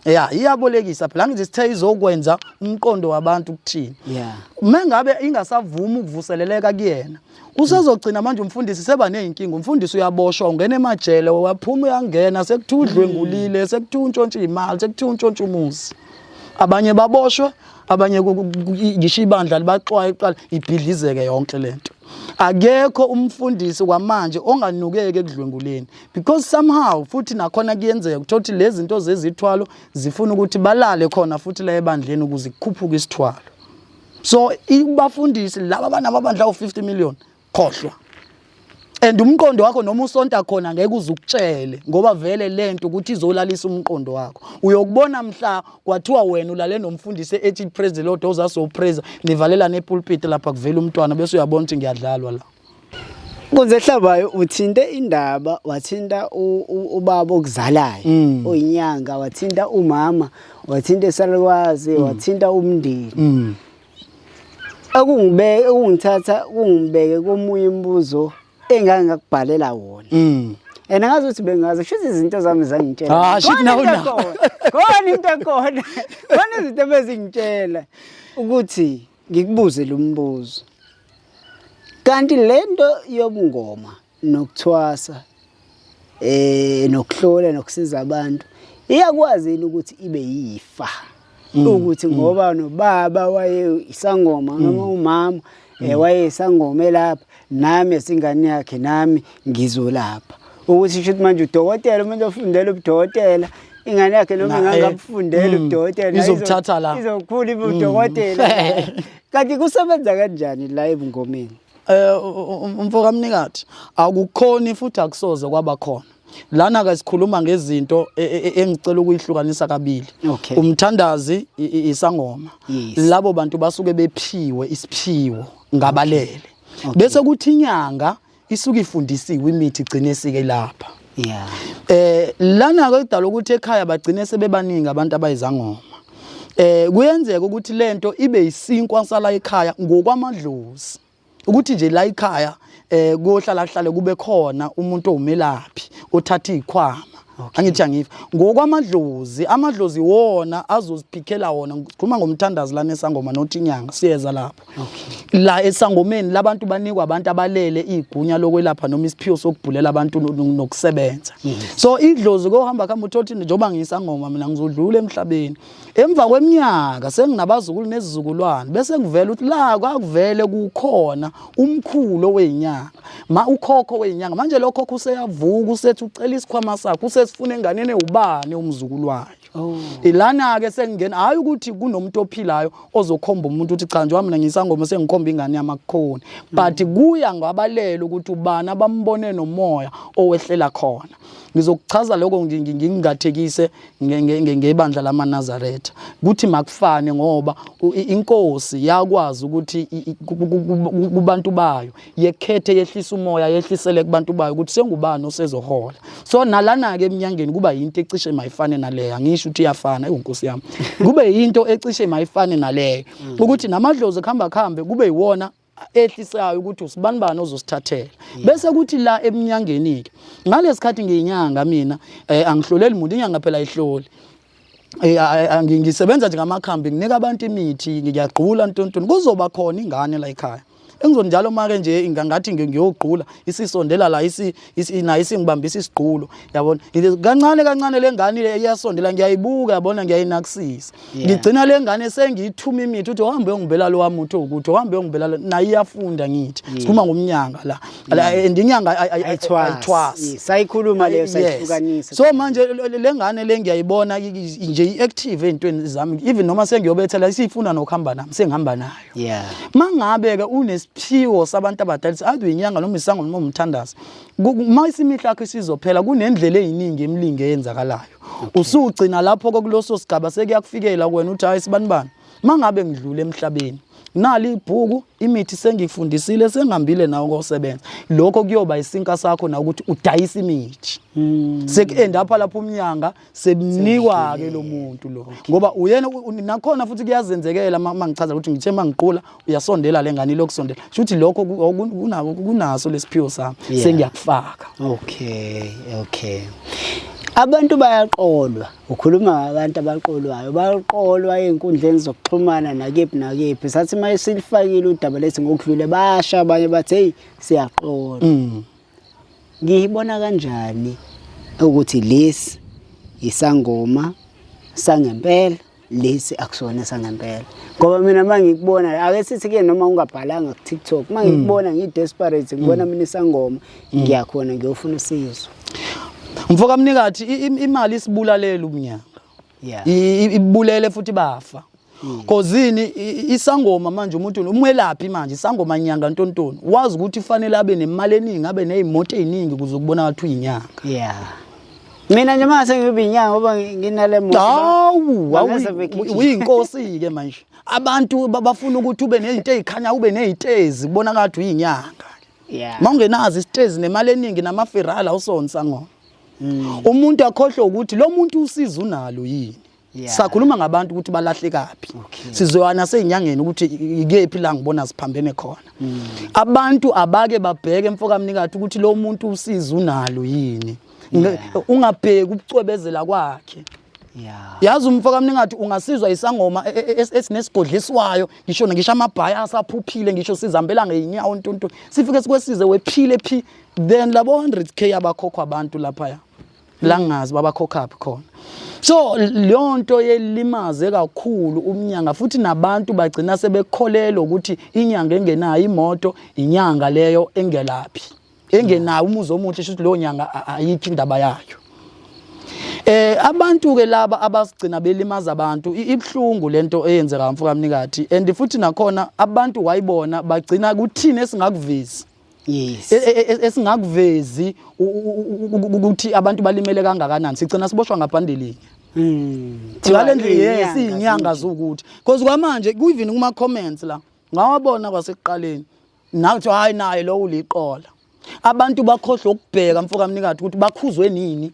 Ya, iyabolekisa phela. Angithi sithe izokwenza umqondo wabantu ukuthini? Mengabe ingasavumi ukuvuseleleka kuyena, usezogcina manje umfundisi seba nezinkinga. Umfundisi uyaboshwa, ungena emajele, waphuma, uyangena, sekuthiwa udlwengulile, sekuthiwa untshontsha imali, sekuthiwa untshontsha umuzi. Abanye baboshwe, abanye ngisho ibandla libaxwaye kuqala, ibhidlizeke yonke lento. Akekho umfundisi kwamanje onganukeki ekudlwenguleni, because somehow futhi nakhona kuyenzeka ukuthola ukuthi lezi zinto zezithwalo zifuna ukuthi balale khona futhi la ebandleni ukuze kukhuphuke isithwalo. So ibafundisi laba banamabandla awu-50 million, khohlwa. And umqondo wakho noma usonta khona ngeke uze ukutshele, ngoba vele lento ukuthi izolalisa umqondo wakho. Uyokubona mhla kwathiwa wena ulale nomfundisi ethi praise the Lord, ozaso praise, nivalelana epulpit lapha, kuvela umntwana, bese uyabona ukuthi ngiyadlalwa la. Nkunzi ehlabayo, uthinte indaba, wathinta ubaba okuzalayo oyinyanga, wathinta umama, wathinta esalukwazi, wathinta umndeni. Okungibeke, okungithatha kungibeke komunye umbuzo engake ngakubhalela wona. And ngazi ukuthi bengazi kusho izinto zami zangitshela. Ah, shit, Khona now into now. ekhona, khona into ekhona. Khona izinto ebezingitshela ukuthi ngikubuze lo mbuzo. Kanti lento yobungoma nokuthwasa nokuhlola nokusiza abantu iyakwazi yini ukuthi ibe yifa, ukuthi ngoba nobaba waye isangoma noma umama waye isangoma elapha, nami esingane yakhe nami ngizolapha, ukuthi shuthi manje udokotela, umuntu ofundela ubudokotela, ingane yakhe noma ingangabufundela ubudokotela nayo Izobuthatha la. Izokhula ibe udokotela. Kanti kusebenza kanjani la ebungomeni? Umfo kaMnikathi, akukhoni futhi akusoze kwaba khona. Lana ke sikhuluma ngezinto engicela ukuyihlukanisa kabili. Umthandazi, isangoma, labo bantu basuke bephiwe isiphiwo ngabalele, bese kuthi inyanga isuke ifundisiwe imithi, igcine sike lapha. Lana ke kudala ukuthi ekhaya bagcine sebebaningi abantu abayizangoma. Kuyenzeka ukuthi lento ibe isinkwa sala ekhaya ngokwamadlozi, ukuthi nje la ekhaya kuyohlala kuhlale kube khona umuntu owumelaphi othatha izikhwama. Angithi angifa ngokwamadlozi, amadlozi wona azoziphikhela wona. Ngikhuluma ngomthandazo lana esangoma, nothi inyanga, siyeza lapho. La esangomeni labantu banikwa abantu abalele igunya lokwelapha noma isiphiwo sokubhulela abantu nokusebenza. So idlozi kohamba khamba uthothi njengoba ngiyisangoma mina ngizodlula emhlabeni emva kweminyaka senginabazukulu nezizukulwane, bese ngivela ukuthi la kwakuvele kukhona umkhulu weyinyanga, ma ukhokho weyinyanga. Manje lo khokho useyavuka, usethi ucela isikhwama sakhe, usesifuna enganeni ewubani umzukulu wayo. Ilana ke sengingena, hayi ukuthi kunomuntu ophilayo ozokhomba umuntu ukuthi cha, njengoba mina ngisangoma sengikhomba ingane yamakhoni, but kuya ngabalele ukuthi ubani abambone nomoya owehlela khona. Ngizokuchaza lokho, ngingathekise ngebandla lamaNazaretha kuthi makufane, ngoba inkosi yakwazi ukuthi kubantu bayo yekhethe, yehlisa umoya, yehlisele kubantu bayo ukuthi sengubani osezohola. So nalana ke eminyangeni kuba yinto ecishe mayifane naleyo. Angisho ukuthi iyafana, ewu nkosi yami, kube yinto ecishe mayifane naleyo, ukuthi namadlozi kuhamba kuhambe kube yiwona ehlisayo ukuthi usibani bani ozosithathela. Bese kuthi la eminyangeni ke, ngalesikhathi ngiyinyanga mina, angihloleli muntu. Inyanga phela ayihloli. Ngisebenza nje ngamakhambi, nginika abantu imithi, ngiyagqula ntontoni. Kuzoba khona ingane la ekhaya engizonjalo make nje ngathi ngiyogqula, isisondela la, nayo isingibambisa isigqulo, yabona. Kancane kancane le ngane le iyasondela, ngiyayibuka, yabona, ngiyayinakisisa. Ngigcina le ngane sengiyithuma imithi ukuthi uhambe uyongibela lo wami, uthi ukuthi uhambe uyongibela nayo iyafunda. Ngithi sikhuluma ngomnyanga la. And inyanga ayithwasi. Yes, sayikhuluma leyo, sayihlukanisa. So manje le ngane le ngiyayibona nje i-active ey'ntweni zami, even noma sengiyobethela isifuna nokuhamba nami, sengihamba nayo. Mangabe ke unesiphiwo sabantu abadala, either inyanga noma isango noma umthandazo, uma isimihla yakho isizophela, kunendlela eziningi emilingi eyenzakalayo. Usugcina lapho kuloso sigaba sekuyakufikela kuwena uthi, hayi sibani bani, mangabe ngidlule emhlabeni, nali ibhuku, imithi sengikufundisile, sengihambile nawe kosebenza. Lokho kuyoba isinka sakho na ukuthi udayisa imithi. Sekuend up lapho umnyanga sebunikwa ke lo muntu lo, ngoba uyena nakhona futhi kuyazenzekela. Ma ngichaza ukuthi ngithe mangiqula uyasondela le ngane, ilokusondela, shuthi lokho kunaso lesiphiwo sami, sengiyakufaka. Okay. Abantu bayaqolwa. Ukhuluma ngabantu abaqolwayo. Bayaqolwa ey'nkundleni zokuxhumana nakephi nakephi. Sathi uma silifakile udaba lethi ngokudlule, basha abanye bathi, hey, siyaqolwa. Ngiyibona kanjani ukuthi lesi isangoma sangempela, lesi akusona sangempela? Ngoba mina uma ngikubona, ake sithi ke noma ungabhalanga ku TikTok, uma ngikubona ngi-desperate, ngibona mina isangoma, ngiyakhona ngiyofuna usizo. Mfoka mnikathi, imali isibulalela umnyanga. Ibulele futhi bafa. Kozini isangoma manje, umuntu umwelaphi manje, isangoma, nyanga, ntontoni, wazi ukuthi fanele abe nemali eningi, abe nezimoto eziningi ukuze kubona ngathi uyinyanga. Yeah. Mina nje mase ngibe inyanga ngoba nginale moto. Hawu, Bangase begijime. Uyinkosi ke manje. Abantu bafuna ukuthi ube nezinto ezikhanya, ube nezitezi, kubona ngathi uyinyanga. Mawungenazo isitezi nemali eningi namaFerrari, awusona isangoma. Umuntu akhohlwe ukuthi lo muntu usizo unalo yini. Sakhuluma ngabantu ukuthi balahlekaphi. Sizoyana seyinyangeni ukuthi ikephi la ngibona siphambene khona. Abantu abake babheke, mfoka mnikathi, ukuthi lo muntu usizo unalo yini. Ungabheki ubucwebezela kwakhe. Yazi umfoka mnikathi, ungasizwa isangoma esinesigodliswayo, ngisho amabhaya asaphuphile, ngisho sizihambela ngey'nyawo ntonto, sifike sikwesize wephile phi, then labo 100K abakhokhwa abantu laphaya la, ngingazi babakhokhaphi khona. So leyo nto yelimaze kakhulu umnyanga, futhi nabantu bagcina sebekholelwa ukuthi inyanga engenayo imoto inyanga leyo engelaphi, engenayo umuzi omuhle, shuthi leyo nyanga ayikho indaba yayo. Abantu ke laba abasigcina belimaza abantu, ibhlungu lento eyenzeka, mfoka mnikathi, and futhi nakhona abantu wayibona bagcina kuthini esingakuvezi esingakuvezi ukuthi abantu balimele kangakanani, sigcina siboshwa ngabhandelinye ngale ndlela. Yes, izinyanga zukuthi because kwamanje even kuma comments la ngawabona kwasekuqaleni nathi, hayi, naye lo uliqola. Abantu bakhohlwa ukubheka, mfoka mnikathi, ukuthi bakhuzwe nini.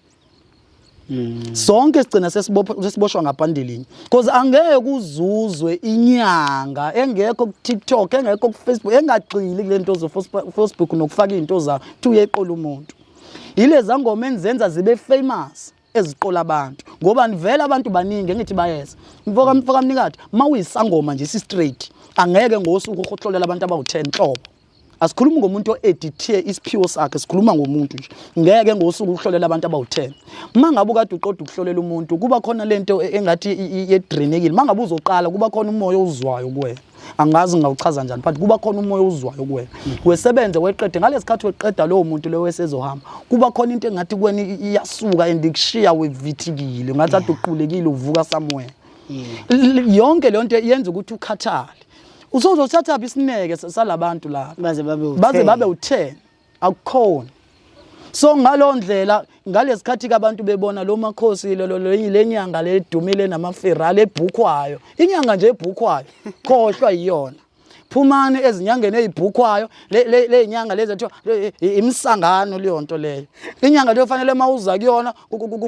Sonke sigcina sesiboshwa ngabhandelinye because angeke uzuzwe inyanga engekho ku-TikTok, engekho ku-Facebook, engagxili kule nto zo-Facebook nokufaka iy'nto zayo, kuthi uyeqola umuntu. Yile zangoma enizenza zibe famous. eziqola abantu ngoba nivele abantu baningi engithi bayeza. Mfoka mfoka mnikathi, mawuyisangoma nje si straight, angeke ngosuku uhohlolela abantu abawu10 nhlobo. Asikhulumi ngomuntu o-edithe isiphiwo sakhe, sikhuluma ngomuntu nje. Ngeke ngosuku uhlolela abantu abawu-10. Uma ngabe ukade uqoda ukuhlolela umuntu, kuba khona lento engathi yedrainekile. Uma ngabe uzoqala kuba khona umoya ozwayo kuwena. Angazi ngawuchaza njani, but kuba khona umoya ozwayo kuwena. Wesebenze weqede, ngalesikhathi weqeda lowo muntu loyo esezohamba, kuba khona into engathi kuwena iyasuka and ikushiya wevithikile, ngathi ade uqulekile uvuka somewhere. Yonke leyo nto yenza ukuthi ukhathale. Usozothathaphi isineke salabantu laba? Baze babe u-10. Baze babe u-10. Akukhona. So ngalo ndlela ngalesikhathi kabantu bebona lo makhosi lo lenyanga ledumile namaFerrari ebhukhwayo. Inyanga nje ebhukhwayo khohlwa iyona. Phumani ezinyangeni ezibhukhwayo le le inyanga lezi ethiwa imisangano leyo nto leyo. Inyanga leyo fanele mawuza kuyona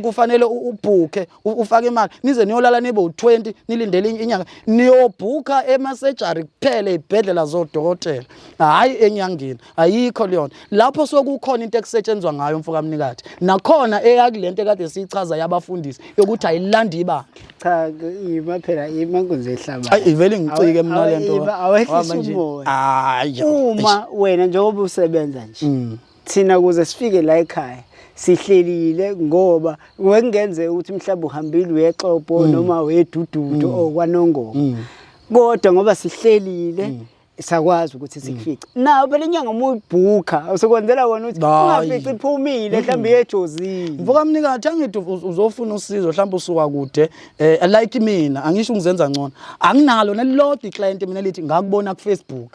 kufanele ubhukhe ufake imali nize niyolala nibe u20 nilindele inyanga, niyobhukha emasejari kuphela ezibhedlela zodokotela, hayi enyangeni. Ayikho leyo nto lapho. Sokukhona into ekusetshenzwa ngayo mfoka mnikathi, nakhona eyakulento ekade siyichaza yabafundisi yokuthi ayilandi ibandla. Cha, ima phela, ima nkunzi ehlabayo. Ayi, ivele ngicike mina lento. Awehlisa umoya. Hayi. Uma wena njengoba usebenza nje, thina kuze sifike la ekhaya sihlelile, ngoba wekungenzeka ukuthi mhlawumbe uhambile uyexopo noma uyedududu okwanongoma, kodwa ngoba sihlelile sakwazi ukuthi sikufice. Nawo phela inyanga uma uyibhukha usukwenzela wona ukuthi Hayi. ungafici iphumile mhlawumbe iyejozini. Mfoka mnikathi, angithi uzofuna usizo, mhlawumbe usuka kude, like mina angisho ungizenza ngcono, anginalo nelilodwa iclient mina lithi ngakubona ku Facebook,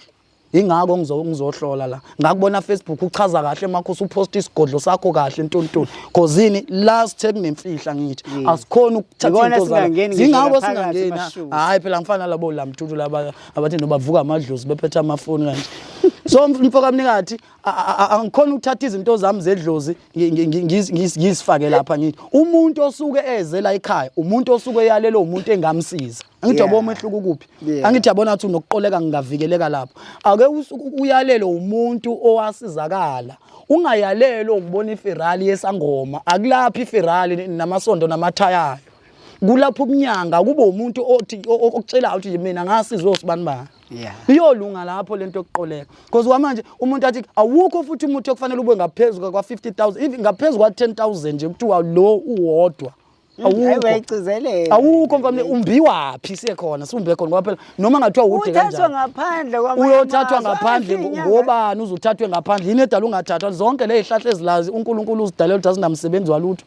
ingakho ngizohlola la, ngakubona Facebook uchaza kahle makhosi, upost isigodlo sakho kahle ntontoni, cause last take nemfihla ngithi asikhona ukuthatha Yikona into zala. singangeni ngisho Zingakho la phakathi singangeni. emashuzi. Hayi phela, ngifana nalabo lamthuthu laba abathi nobavuka amadlozi bephethe amafoni kanje. So mfoka mnikathi, angikhona ukuthatha izinto zami zedlozi ngizifake lapha. Ngithi umuntu osuke eze la ekhaya, umuntu osuke eyalelwe umuntu engamsiza. Angithi yabo umehluko kuphi? Angithi yabona ukuthi unokuqoleka, ngingavikeleka lapho. Ake uyalele umuntu owasizakala, ungayalelwa ukubona iFerrari yesangoma. Akulaphi iFerrari namasondo namathayayo, kulapho ubunyanga kube umuntu othi okutshelayo ukuthi mina ngasizwe osibani bani. Iyolunga lapho lento yokuqoleka, because kwamanje umuntu athi awukho futhi umuthi okufanele ube ngaphezulu kwa 50,000, even ngaphezulu kwa 10,000 nje kuthiwa lo uwodwa. Hayi, Awukho. Uyayigcizelela. Awukho mfamile, umbiwaphi? Siye khona, siwumbe khona ngoba phela noma ngathiwa ude Uthathwa kanjani ngaphandle kwamanye uyothathwa amazwe. ngaphandle. Athi inyanga- Ngobani uzuthathwe ngaphandle? Yini edala ungathathwa? Zonke le zihlahla ezilazi uNkulunkulu uzidalela ukuthi azinamsebenzi walutho.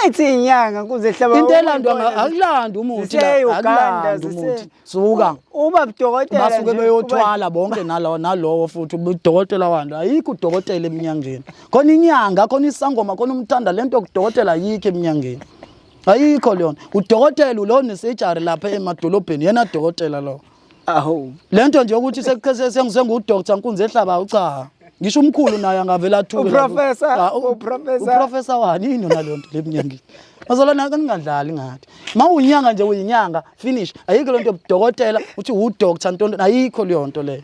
Ayithi inyanga kuze hlaba. Into elandwa akulandi umuthi la. Zise-Uganda, Akulandi umuthi, suka. Uba budokotela Basuke nje, beyothwala bonke nalowo nalowo futhi udokotela wanto. Ayikho udokotela eminyangeni. Khona inyanga, khona isangoma, khona umthanda. Lento yokudokotela ayikho eminyangeni, ayikho leyona. Udokotela lo nesejari lapha emadolobheni, yena dokotela lo. Awu. Lento nje ukuthi sengudoctor Nkunzi ehlaba, cha, ngisho umkhulu naye angavela athuke lapho. Uprofessor, Ah, uprofessor. Uprofessor wani? Yini yona leyo nto eminyangeni? Bazalwane, ningadlali ngathi. Ma uyinyanga nje, uyinyanga, finish. Ayikho lento yobudokotela uthi udoctor ntonto, ayikho leyo nto leyo,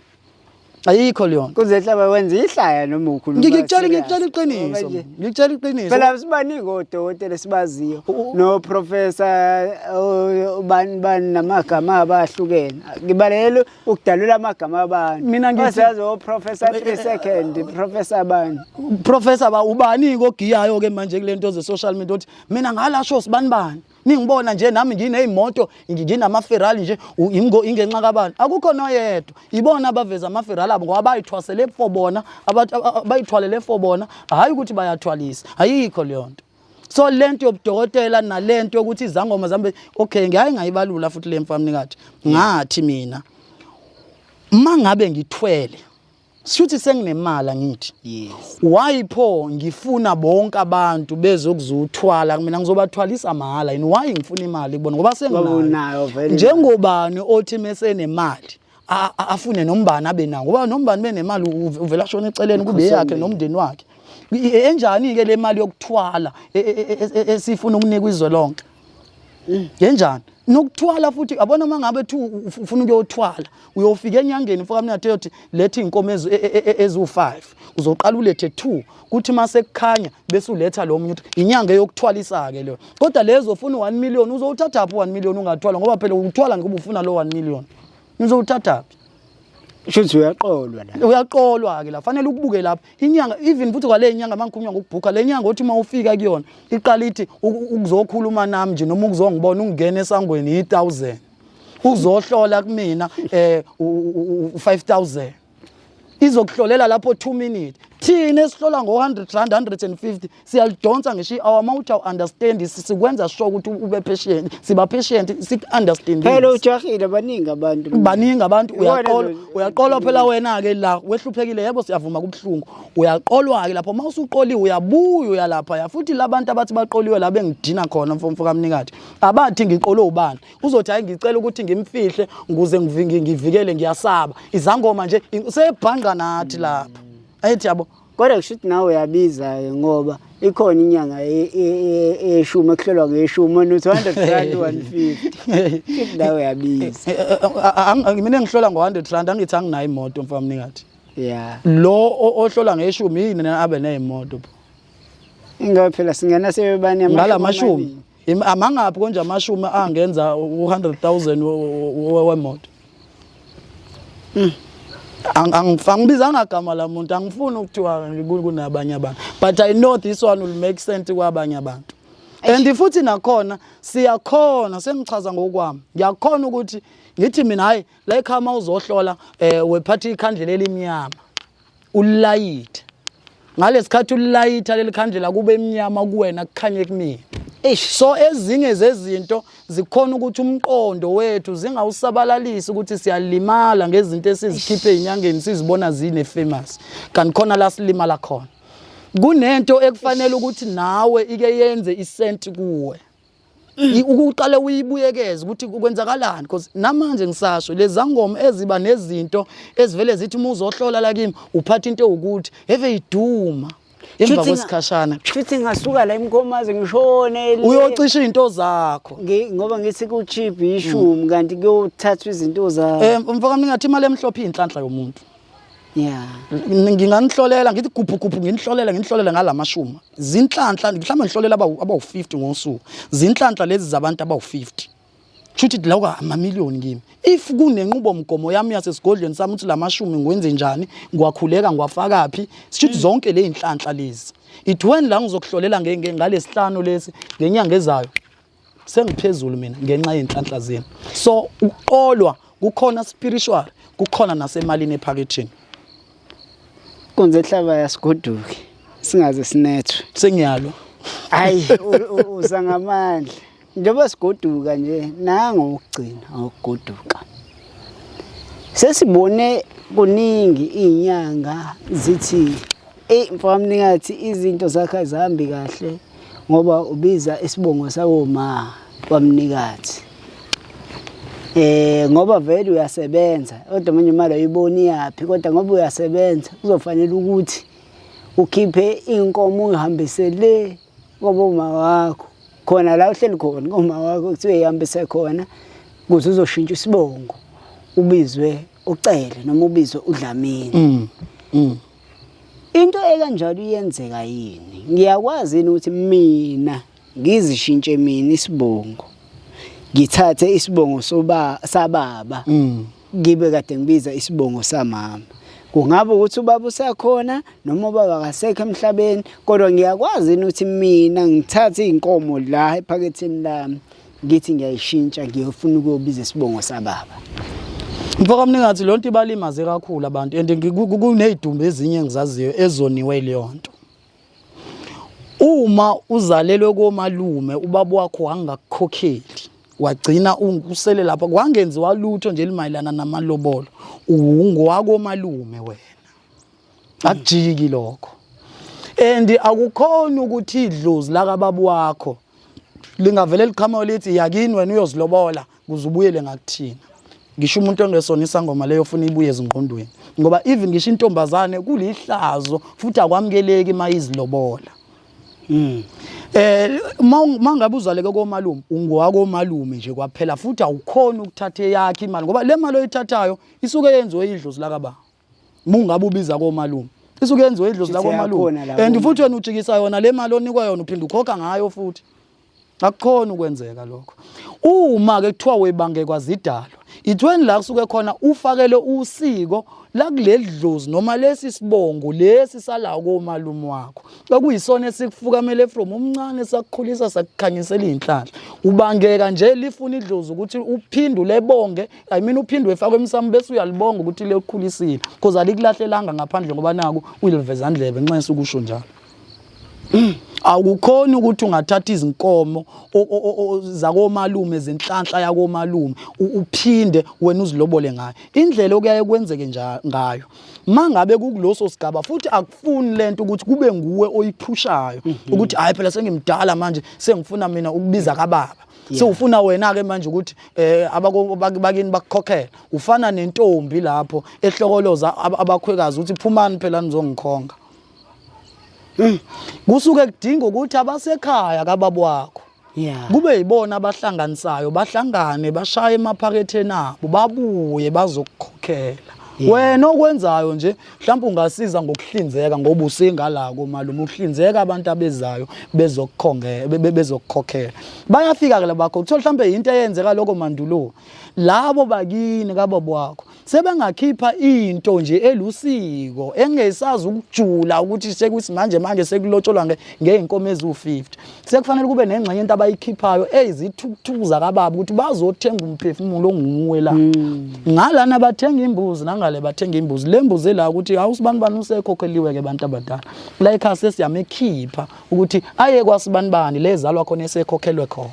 ayikho leyo nto. Kuze hlaba wenza ihlaya noma ukhuluma. Ngikutshela serious. ngikutshela iqiniso. Ngoba nje- Ngikutshela iqiniso. Phela sibaningi odokotela sibaziyo, no professor bani bani namagama abahlukene. Ngibalekela ukudalula amagama abantu. Mina ngithi- Siyazi o professor 3 second, professor bani. Professor ba ubani kogiyayo ke manje kule nto ze social media uthi mina ngalasho sibani bani, ningibona nje nami ngineyimoto, nginama-Ferrari nje, ingenxa kabani? Akukho noyedwa. Ibona abaveza ama-Ferrari abo ngoba bayithwasele for bona, bayithwalele for bona, hhayi ukuthi bayathwalisa. Ayikho leyo nto. So lento yobudokotela nalento yokuthi izangoma zambe, okay, ngiyaye ngayibalula futhi le mfamnikathi, ngathi mina mangabe ngithwele shuthi senginemali, angithi? Yes. Why pho ngifuna bonke abantu bezokuzuthwala mina? Ngizobathwalisa mahhala yini? Why ngifuna imali kubona ngoba Ngoba unayo senginayo? vele. Njengobani othi mesenemali afune nombani abe nawo, ngoba nombani benemali uvela shona eceleni kube yakhe nomndeni wakhe. Enjani ke le mali yokuthwala esifuna ukunikwa izwe lonke? Ngenjani nokuthwala futhi abona uma ngabe thi ufuna ukuyothwala, uyofika enyangeni, mfoka mnathe, yothi letha iy'nkomo eziwu-5, uzoqala ulethe 2, kuthi uma sekukhanya bese uletha lo munye. Uthi inyanga eyokuthwalisa-ke leyo, kodwa lezo ufuna u-1 million, uzowuthathaphi u-1 million ungathwala? Ngoba phela uthwala ngoba ufuna lo 1 million, uzowuthathaphi? Shuthi uyaqolwa la. Uyaqolwa-ke la, fanele ukubuke lapho inyanga. Even futhi kwale nyanga, uma ngikhulunywa ngokubhukha, le nyanga othi uma ufika kuyona iqala ithi ukuzokhuluma nami nje noma ukuzongibona, ungena esangweni yi-1000, uzohlola kumina u-5000, izokuhlolela lapho 2 minutes. Thina esihlola ngo-100 rand, 150, siyalidonsa ngisho i-hour. Uma uthi awu-understand, sikwenza sure ukuthi ube patient, siba patient, siku-understand. Phela ujahile, baningi abantu. Baningi abantu. Iwona Uyaqolwa, uyaqolwa phela wena-ke la wehluphekile. Yebo, siyavuma kubuhlungu. Uyaqolwa-ke lapho, uma usuqoliwe uyabuya uyalapha ya futhi. Labantu abathi baqoliwe la bengidina khona, mfomfo kamnikathi, abathi ngiqolwe ubani, uzothi hayi, ngicela ukuthi ngimfihle ukuze ngivikele, ngiyasaba izangoma nje sebhangqa nathi lapha, ayithi yabo. Kodwa kusho ukuthi nawe uyabiza-ke, ngoba ikhona inyanga eyeshumi ekuhlolwa ngeshumi, wena uthi 100 rand, 150, kusho nawe uyabiza. Mina engihlola ngo-100 rand, angithi anginayo imoto, mfo kamnikathi. Lo ohlola ngeshumi yini abe ney'moto pho? Ingabe phela singena sebebani. Ngala mashumi amangaphi konje amashumi angenza u-100,000 wemoto? Angibizanga gama la muntu, angifuni ukuthiwa kunabanye abantu, but I know this one will make sense kwabanye abantu. And futhi nakhona siyakhona, sengichaza ngokwami, ngiyakhona ukuthi ngithi mina hayi, la ekhaya uma uzohlola wephatha ikhandlela elimnyama, ulilayithe. Ngalesikhathi ulilayitha leli khandlela, kube emnyama kuwena, kukhanye kumina. Eish. So ezinye zezinto zikhona ukuthi umqondo wethu zingawusabalalisi ukuthi siyalimala ngezinto esizikhiphe ezinyangeni, sizibona zine famous, kanti khona la silimala khona. Kunento ekufanele ukuthi nawe ike yenze isenti kuwe, ukuqale uyibuyekeze ukuthi kwenzakalani, because namanje ngisasho lezi ngoma eziba nezinto ezivele zithi uma uzohlola la kimi uphatha into ewukuthi eve iduma emva kwesikhashana. Shuthi ngasuka la eMkhomazi ngishone le. Uyocisha izinto zakho. Ngoba ngithi ku-cheap ishumi, kanti kuyothathwa izinto za Mfoka ngathi imali emhlophe inhlanhla yomuntu. Nginganihlolela ngithi guphu guphu, nginihlolela, nginihlolela ngalamashumi, zinhlanhla. Mhlawumbe ngihlolela abawu-50 ngosuku, zinhlanhla lezi zabantu abawu-50, kusho ukuthi lokho amamiliyoni kimi. If kunenqubomgomo yami yasesigodlweni sami ukuthi lamashumi ngiwenze njani, ngiwakhuleka, ngiwafakaphi, sisho ukuthi zonke le iy'nhlanhla lezi, it when la ngizokuhlolela ngalesihlanu lesi ngenyanga ezayo, sengiphezulu mina ngenxa yey'nhlanhla zenu. So ukuqolwa kukhona spiritual, kukhona nasemalini ephaketheni. Nkunzi ehlaba yasigoduke, singaze sinethwe. Sengiyalwa. Hayi, uza ngamandla. Njengoba sigoduka nje, nango ukugcina ukugoduka, sesibone kuningi, iy'nyanga zithi eyi, mfowamnikathi, izinto zakhe azihambi kahle ngoba ubiza isibongo sawoma kwamnikathi, ngoba vele uyasebenza, kodwa manje imali ayiboni yaphi, kodwa ngoba uyasebenza kuzofanele ukuthi ukhiphe inkomo uyihambise le koboma wakho, khona la uhleli khona koma wakho, kuthiwe ihambise khona ukuze uzoshintsha isibongo, ubizwe uCele noma ubizwe uDlamini. Into ekanjalo iyenzeka yini? Ngiyakwazi yini ukuthi mina ngizishintshe mina isibongo, ngithathe isibongo soba sababa, ngibe kade ngibiza isibongo samama? Kungabe ukuthi ubaba usakhona noma ubaba akasekho emhlabeni, kodwa ngiyakwazi yini ukuthi mina ngithathe iy'nkomo la ephaketheni lami, ngithi ngiyayishintsha, ngiyofuna ukuyobiza isibongo sababa? Mfoka mningathi, lonto ibalimaze kakhulu abantu, and kuney'dumbu ezinye engizaziyo ezoniwe leyo nto. Uma uzalelwe komalume, ubaba wakho wangakukhokheli, wagcina usele lapha, kwangenziwa lutho nje elimayelana namalobolo, ungowakomalume wena, akujiki lokho. And akukhona ukuthi idlozi lakababa wakho lingavele liqhamuke lithi yakini wena uyozilobola kuze ubuyele ngakuthina. Ngisho umuntu ongesona isangoma leyo ofuna ibuye ezingqondweni, ngoba even ngisho intombazane kulihlazo futhi akwamukeleki uma izilobola. Mangabe uzaleke komalume, ungowakomalume nje kwaphela, futhi awukhona ukuthatha eyakhe imali, ngoba le mali oyithathayo isuke yenziwe idlozi lakaba. Mungabe ubiza komalume, isuke yenziwe idlozi lakomalume, and futhi wena ujikisa yona le mali onikwa yona, uphinde ukhokha ngayo futhi. Akukhona ukwenzeka lokho. Uma ke kuthiwa webangekwa zidalwa, ithweni la kusuke khona ufakele usiko lakuleli dlozi noma lesi sibongo lesi sala komalume wakho, okuyisona esikufukamele from umncane, sakukhulisa, sakukhanyisela iy'nhlanhla. Ubangeka nje lifuna idlozi ukuthi uphinde ulebonge, I mean uphinde wefakwe emsamo bese uyalibonga ukuthi lekukhulisile, because alikulahlelanga ngaphandle, ngoba naku uyiliveza ndlebe nxa esukusho njalo. Awukhoni ukuthi ungathatha izinkomo zakomalume zenhlanhla yakomalume, uphinde wena uzilobole ngayo. Indlela okuyaye kwenzeke ngayo mangabe kukuloso sigaba, futhi akufuni lento ukuthi kube nguwe oyiphushayo ukuthi hayi phela sengimdala manje, sengifuna mina ukubiza kababa. Sewufuna wena ke manje ukuthi abako bakini bakukhokhela. Ufana nentombi lapho ehlokoloza abakhwekazi ukuthi phumani phela nizongikhonga. Kusuke kudinga ukuthi abasekhaya kababa wakho kube yibona abahlanganisayo, bahlangane bashaye emaphaketheni abo, babuye bazokukhokhela. Wena okwenzayo nje mhlawumbe ungasiza ngokuhlinzeka, ngoba usingala komalume, uhlinzeka abantu abezayo bezokukhongela, bezokukhokhela. Bayafika ke labakho, kuthiwa mhlawumbe into eyenzeka lokho mandulo, labo bakini kababa wakho sebengakhipha into nje elusiko engesazi ukujula ukuthi sekusimanje manje sekulotsholwa ngey'nkomo eziwu-50, sekufanele kube nengxenye into abayikhiphayo eyizithukuthuku zakababa ukuthi bazothenga umphefumulo onguwe la. Ngalana bathenga imbuzi, nangale bathenga imbuzi. Le mbuzi ela ukuthi awusibani bani usekhokheliwe-ke bantu abadala la ekhaya, sesiyamekhipha ukuthi aye kwasibani bani le ezalwa khona esekhokhelwe khona.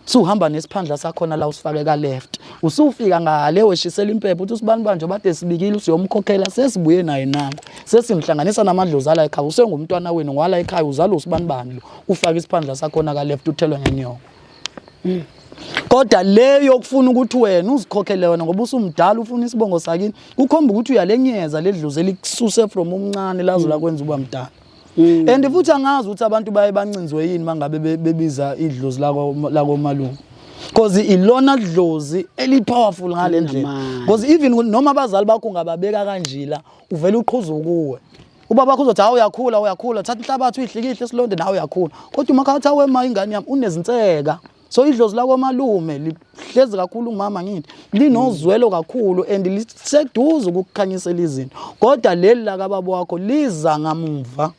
Suhamba nesiphandla sakhona la, usifake ka left, usufika ngale weshisela impepho, uthi usibani banje bade sibikile usiyomkhokhela, sesibuye naye nangu, sesimhlanganisa namadlozi ala ekhaya, usengumntwana wenu ngwala ekhaya, uzalwa usibani bani lo. Ufake isiphandla sakhona ka left, uthelwe ngenyoko. Kodwa leyo kufuna ukuthi wena uzikhokhele wena ngoba usumdala, ufuna isibongo sakini, kukhomba ukuthi uyalenyeza ledlozi elikususe from umncane lazo lakwenza uba mdala. And futhi angazi ukuthi abantu baye bancinzwe yini mangabe bebiza idlozi lako lakomalume, because ilona dlozi eli powerful ngale ndlela, because even noma abazali bakho ungababeka kanjila, uvela uqhuza kuwe. Ubaba wakho uzothi, "Hawu, uyakhula, uyakhula, thatha inhlabathi uyihlikihle esilonde, nawe uyakhula." Kodwa uma khathi, "Awe ma, ingane yami unezinseka." So idlozi lakomalume lihlezi kakhulu umama, ngithi linozwelo kakhulu and liseduze ukukukhanyisela izinto, kodwa leli lakababa wakho liza ngamuva,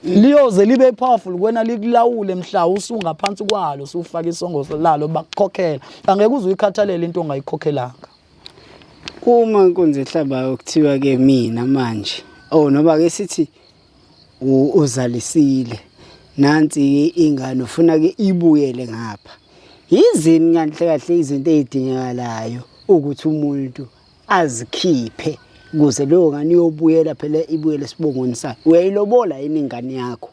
liyoze libe powerful kuwena, likulawule mhla usungaphansi kwalo, usufaka isongo lalo, bakukhokhela. Angeke uze uyikhathalele into ongayikhokhelanga. Uma inkunzi ehlabayo kuthiwa ke mina manje, oh, noma ke sithi uzalisile, nansi ingane, ufuna ke ibuyele ngapha, yizini kahle kahle izinto ezidingekalayo ukuthi umuntu azikhiphe ukuze leyo ngane iyobuyela phela, ibuyele esibongweni sayo? Uyayilobola yini ingane yakho?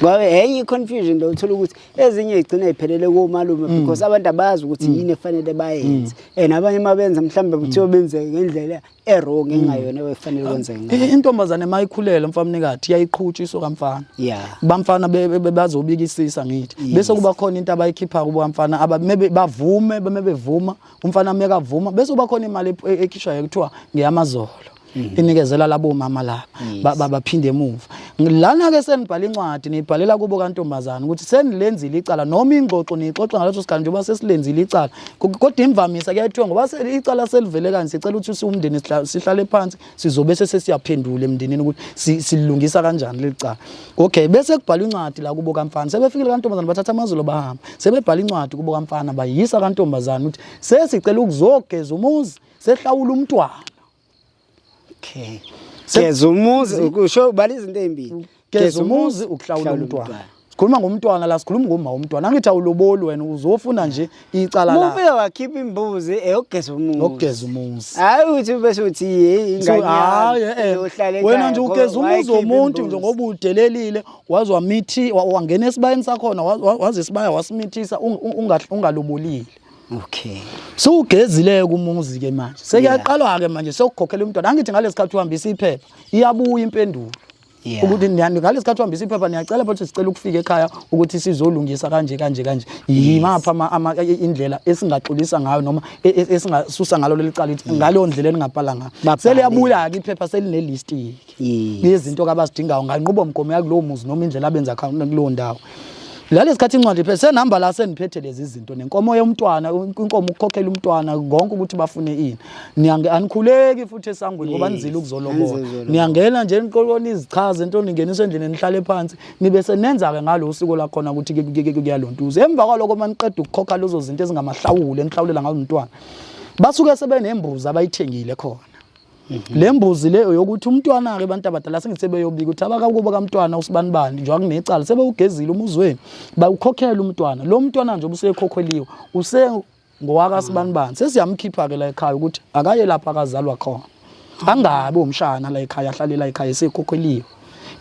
Ngoba enye i-confusion lo, uthola ukuthi ezinye igcina iphelele komalume because abantu abazi ukuthi yini efanele bayenze, and abanye uma benza mhlawumbe kuthiwa benze ngendlela e-wrong engayona efanele kwenzeke ngayo. Intombazane mayikhulele, mfamnikathi, iyayiqhutsha kamfana. Bamfana bazobikisisa ngithi bese kuba khona into abayikhipha kubo kamfana, maybe bavume, beme bevuma, umfana mekavuma, bese kuba khona imali ekhishwayo kuthiwa ngeyamazolo, inikezela labo mama laba. Baphinde emuva lana ke, senibhala incwadi, niyibhalela kubo kantombazana ukuthi senilenzile icala, noma ingxoxo niyixoxa ngaleso sikhathi njengoba sesilenzile icala. Kodwa imvamisa kuyathiwa ngoba icala selivele kanje, sicela ukuthi siwumndeni sihlale phansi, sizobe sesiyaphendula emndenini ukuthi silungisa kanjani leli cala. Okay, bese kubhalwa incwadi la kubo kamfana. Sebefikile kantombazana, bathatha amazolo bahamba, sebebhala incwadi kubo kamfana, bayisa kantombazana ukuthi sesicela ukuzogeza umuzi, sehlawula umntwana. Okay, geza umuzi, usho ubala izinto ezimbili. Geza umuzi, ukuhlawula umntwana. Sikhuluma ngomntwana la, sikhuluma ngoma womntwana. Angithi awuloboli wena, uzofuna nje icala la. Ufike wakhipha imbuzi eyogeza umuzi. Ngokugeza umuzi. Hayi ukuthi bese uthi, hey, ingane hayi yami iyohlala ekhaya wena nje ugeza ngoba umuzi wayikhipha womuntu nje imbuzi. ngoba udelelile, waze wamithi, wangena esibayeni sakhona, waze isibaya wasimithisa ungalobolile. Sewugezile umuzi ke manje, sekuyaqalwa ke manje, sewukhokhela umntwana. Angithi ngalesi sikhathi uhambisa iphepha, iyabuya impendulo. Ukuthi ngalesi khathi uhambisa iphepha, niyacela futhi, sicela ukufika ekhaya ukuthi sizolungisa kanje kanje kanje, yimaphi indlela esingaxolisa ngayo noma esingasusa ngalo leli cala, ithi ngaleyo ndlela eningabhala ngayo. Babhale. Seliyabuya-ke iphepha seline-list yezinto abazidingayo nganqubomgomo yakulowo muzi noma indlela abenza khona kulowo ndawo. Lalesi khathi incwadi iphethe, senihamba la seniphethe lezi zinto nenkomo yomntwana, inkomo ukukhokhela umntwana, konke ukuthi bafune ini. Anikhuleki futhi esangweni ngoba nizile ukuzolobola. Nizile ukuzolobola. Niyangena nje niqoloni izichaze into, ningenisa endlini, nihlale phansi, nibe senenza-ke ngalo usiko lakhona ukuthi kuyalontuza. Emva kwalokho, uma niqeda ukukhokha lezo zinto ezingamahlawulo enihlawulela ngazo umntwana, basuke sebenembuzi abayithengile khona. Le mbuzi leyo yokuthi umntwana-ke, abantu abadala sengithi sebeyobika ukuthi abakakubo kamntwana usibanibani njengoba kunecala, sebewugezile umuzi wenu, bawukhokhela umntwana lo. Mntwana nje ubusekhokheliwe, use ngowakasibanibani, sesiyamkhipha-ke la ekhaya ukuthi akaye lapho akazalwa khona, angabi umshana la ekhaya, ahlale la ekhaya esekhokheliwe.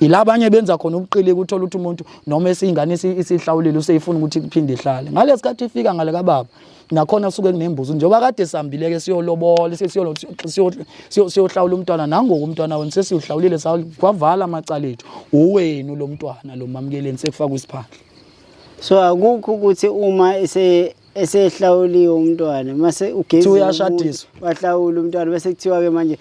Ila abanye benza khona ubuqili, ukuthola ukuthi umuntu noma esiyingane isihlawulile, useyifuna ukuthi kuphinde ihlale. Ngalesi khathi ifika ngale kababa, nakhona suke kunembuzi njengoba kade sihambile-ke siyolobola, siyohlawula umntwana. Nangoku umntwana wenu sesiwuhlawulile, kwavala amacala ethu, uwenu lo mntwana lo, mamukeleni, sekufakwa isiphandla. So akukho ukuthi uma esehlawuliwe umntwana, mase ugezile, Kuthiwa uyashadiswa. umuntu, wahlawula umntwana, bese kuthiwa ke manje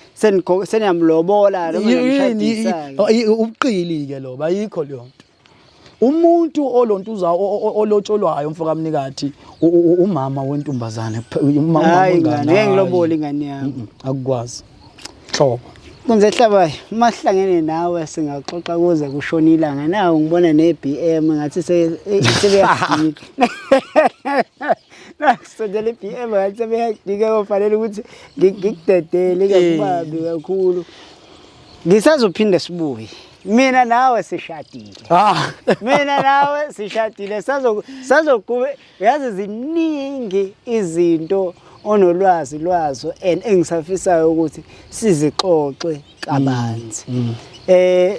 seniyamlobola noma niyamshadisa-ke. Ubuqili-ke lo, bayikho leyo nto. Umuntu olontuza olotsholwayo, mfo kamnikathi, umama wentombazane Hayi wengane, ngane, ngeke ngilobole hayi. ingane yami. Akukwazi hlobo. Nkunzi Ehlabayo, uma sihlangene nawe singaxoxa kuze kushone ilanga. Nawu ngibona ne-BM ngathi sebeyadika. Nakusondela i-BM ngathi sebeyadika, kofanele ukuthi ngikudedele, ingakubambi kakhulu. Ngisazophinda sibuye. Mina nawe sishadile. Mina nawe sishadile, sazoqhube, yazi ziningi izinto onolwazi lwazo and engisafisayo ukuthi sizixoxe kabanzi.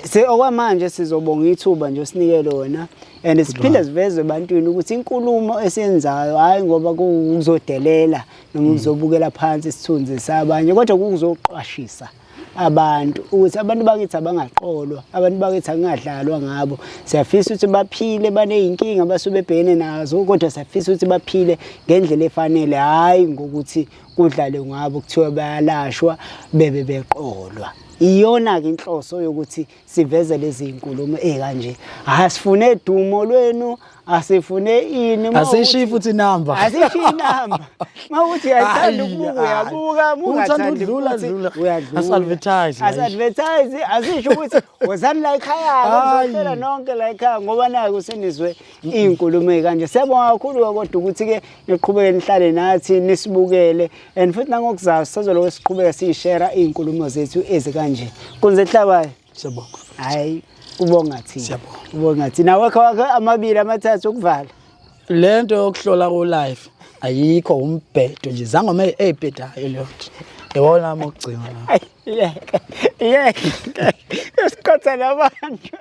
Se okwamanje sizobonga ithuba nje osinike lona and siphinde siveze ebantwini ukuthi inkulumo esiyenzayo hayi ngoba kuzodelela noma kuzobukela phansi isithunzi sabanye, kodwa kuzoqwashisa abantu ukuthi abantu bakithi abangaqolwa, abantu bakithi akungadlalwa ngabo. Siyafisa ukuthi baphile, baney'nkinga abasuke bebhekene nazo, kodwa siyafisa ukuthi baphile ngendlela efanele, hhayi ngokuthi kudlalwe ngabo kuthiwe bayalashwa bebe beqolwa. Iyona-ke inhloso yokuthi siveze lezi nkulumo ey'kanje. Asifune dumo lwenu, asifune ini. Uma Asishiyi ukuthi- futhi inamba. Asishiyi inamba. Uma uthi uyathanda Hayi, ukubuka, hayi. uyabuka, uma Uthanda ungathandi ukudlula, futhi dlula. uyadlula. Asi-advertise la. Asi-advertise, asisho ukuthi wozani la ekhaya, Hayi. nizohlela nonke la ekhaya ngoba naku senizwe iy'nkulumo ey'kanje. Siyabonga kakhulu kodwa ukuthi-ke niqhubeke nihlale nathi nisibukele and futhi nangokuzayo sisazoloko siqhubeka siyishera iy'nkulumo zethu ezikanje. Nkunzi Ehlabayo. Siyabonga. Hayi, kubonga thina. Siyabonga. Kubonga thina. Awekho wakho amabili amathathu ukuvala. Lento yokuhlola ko live ayikho, umbhedo nje, zangoma eyibhedayo leyo nto, iwona nami okugcina la. Yeke, yeke. Siqotha nabantu.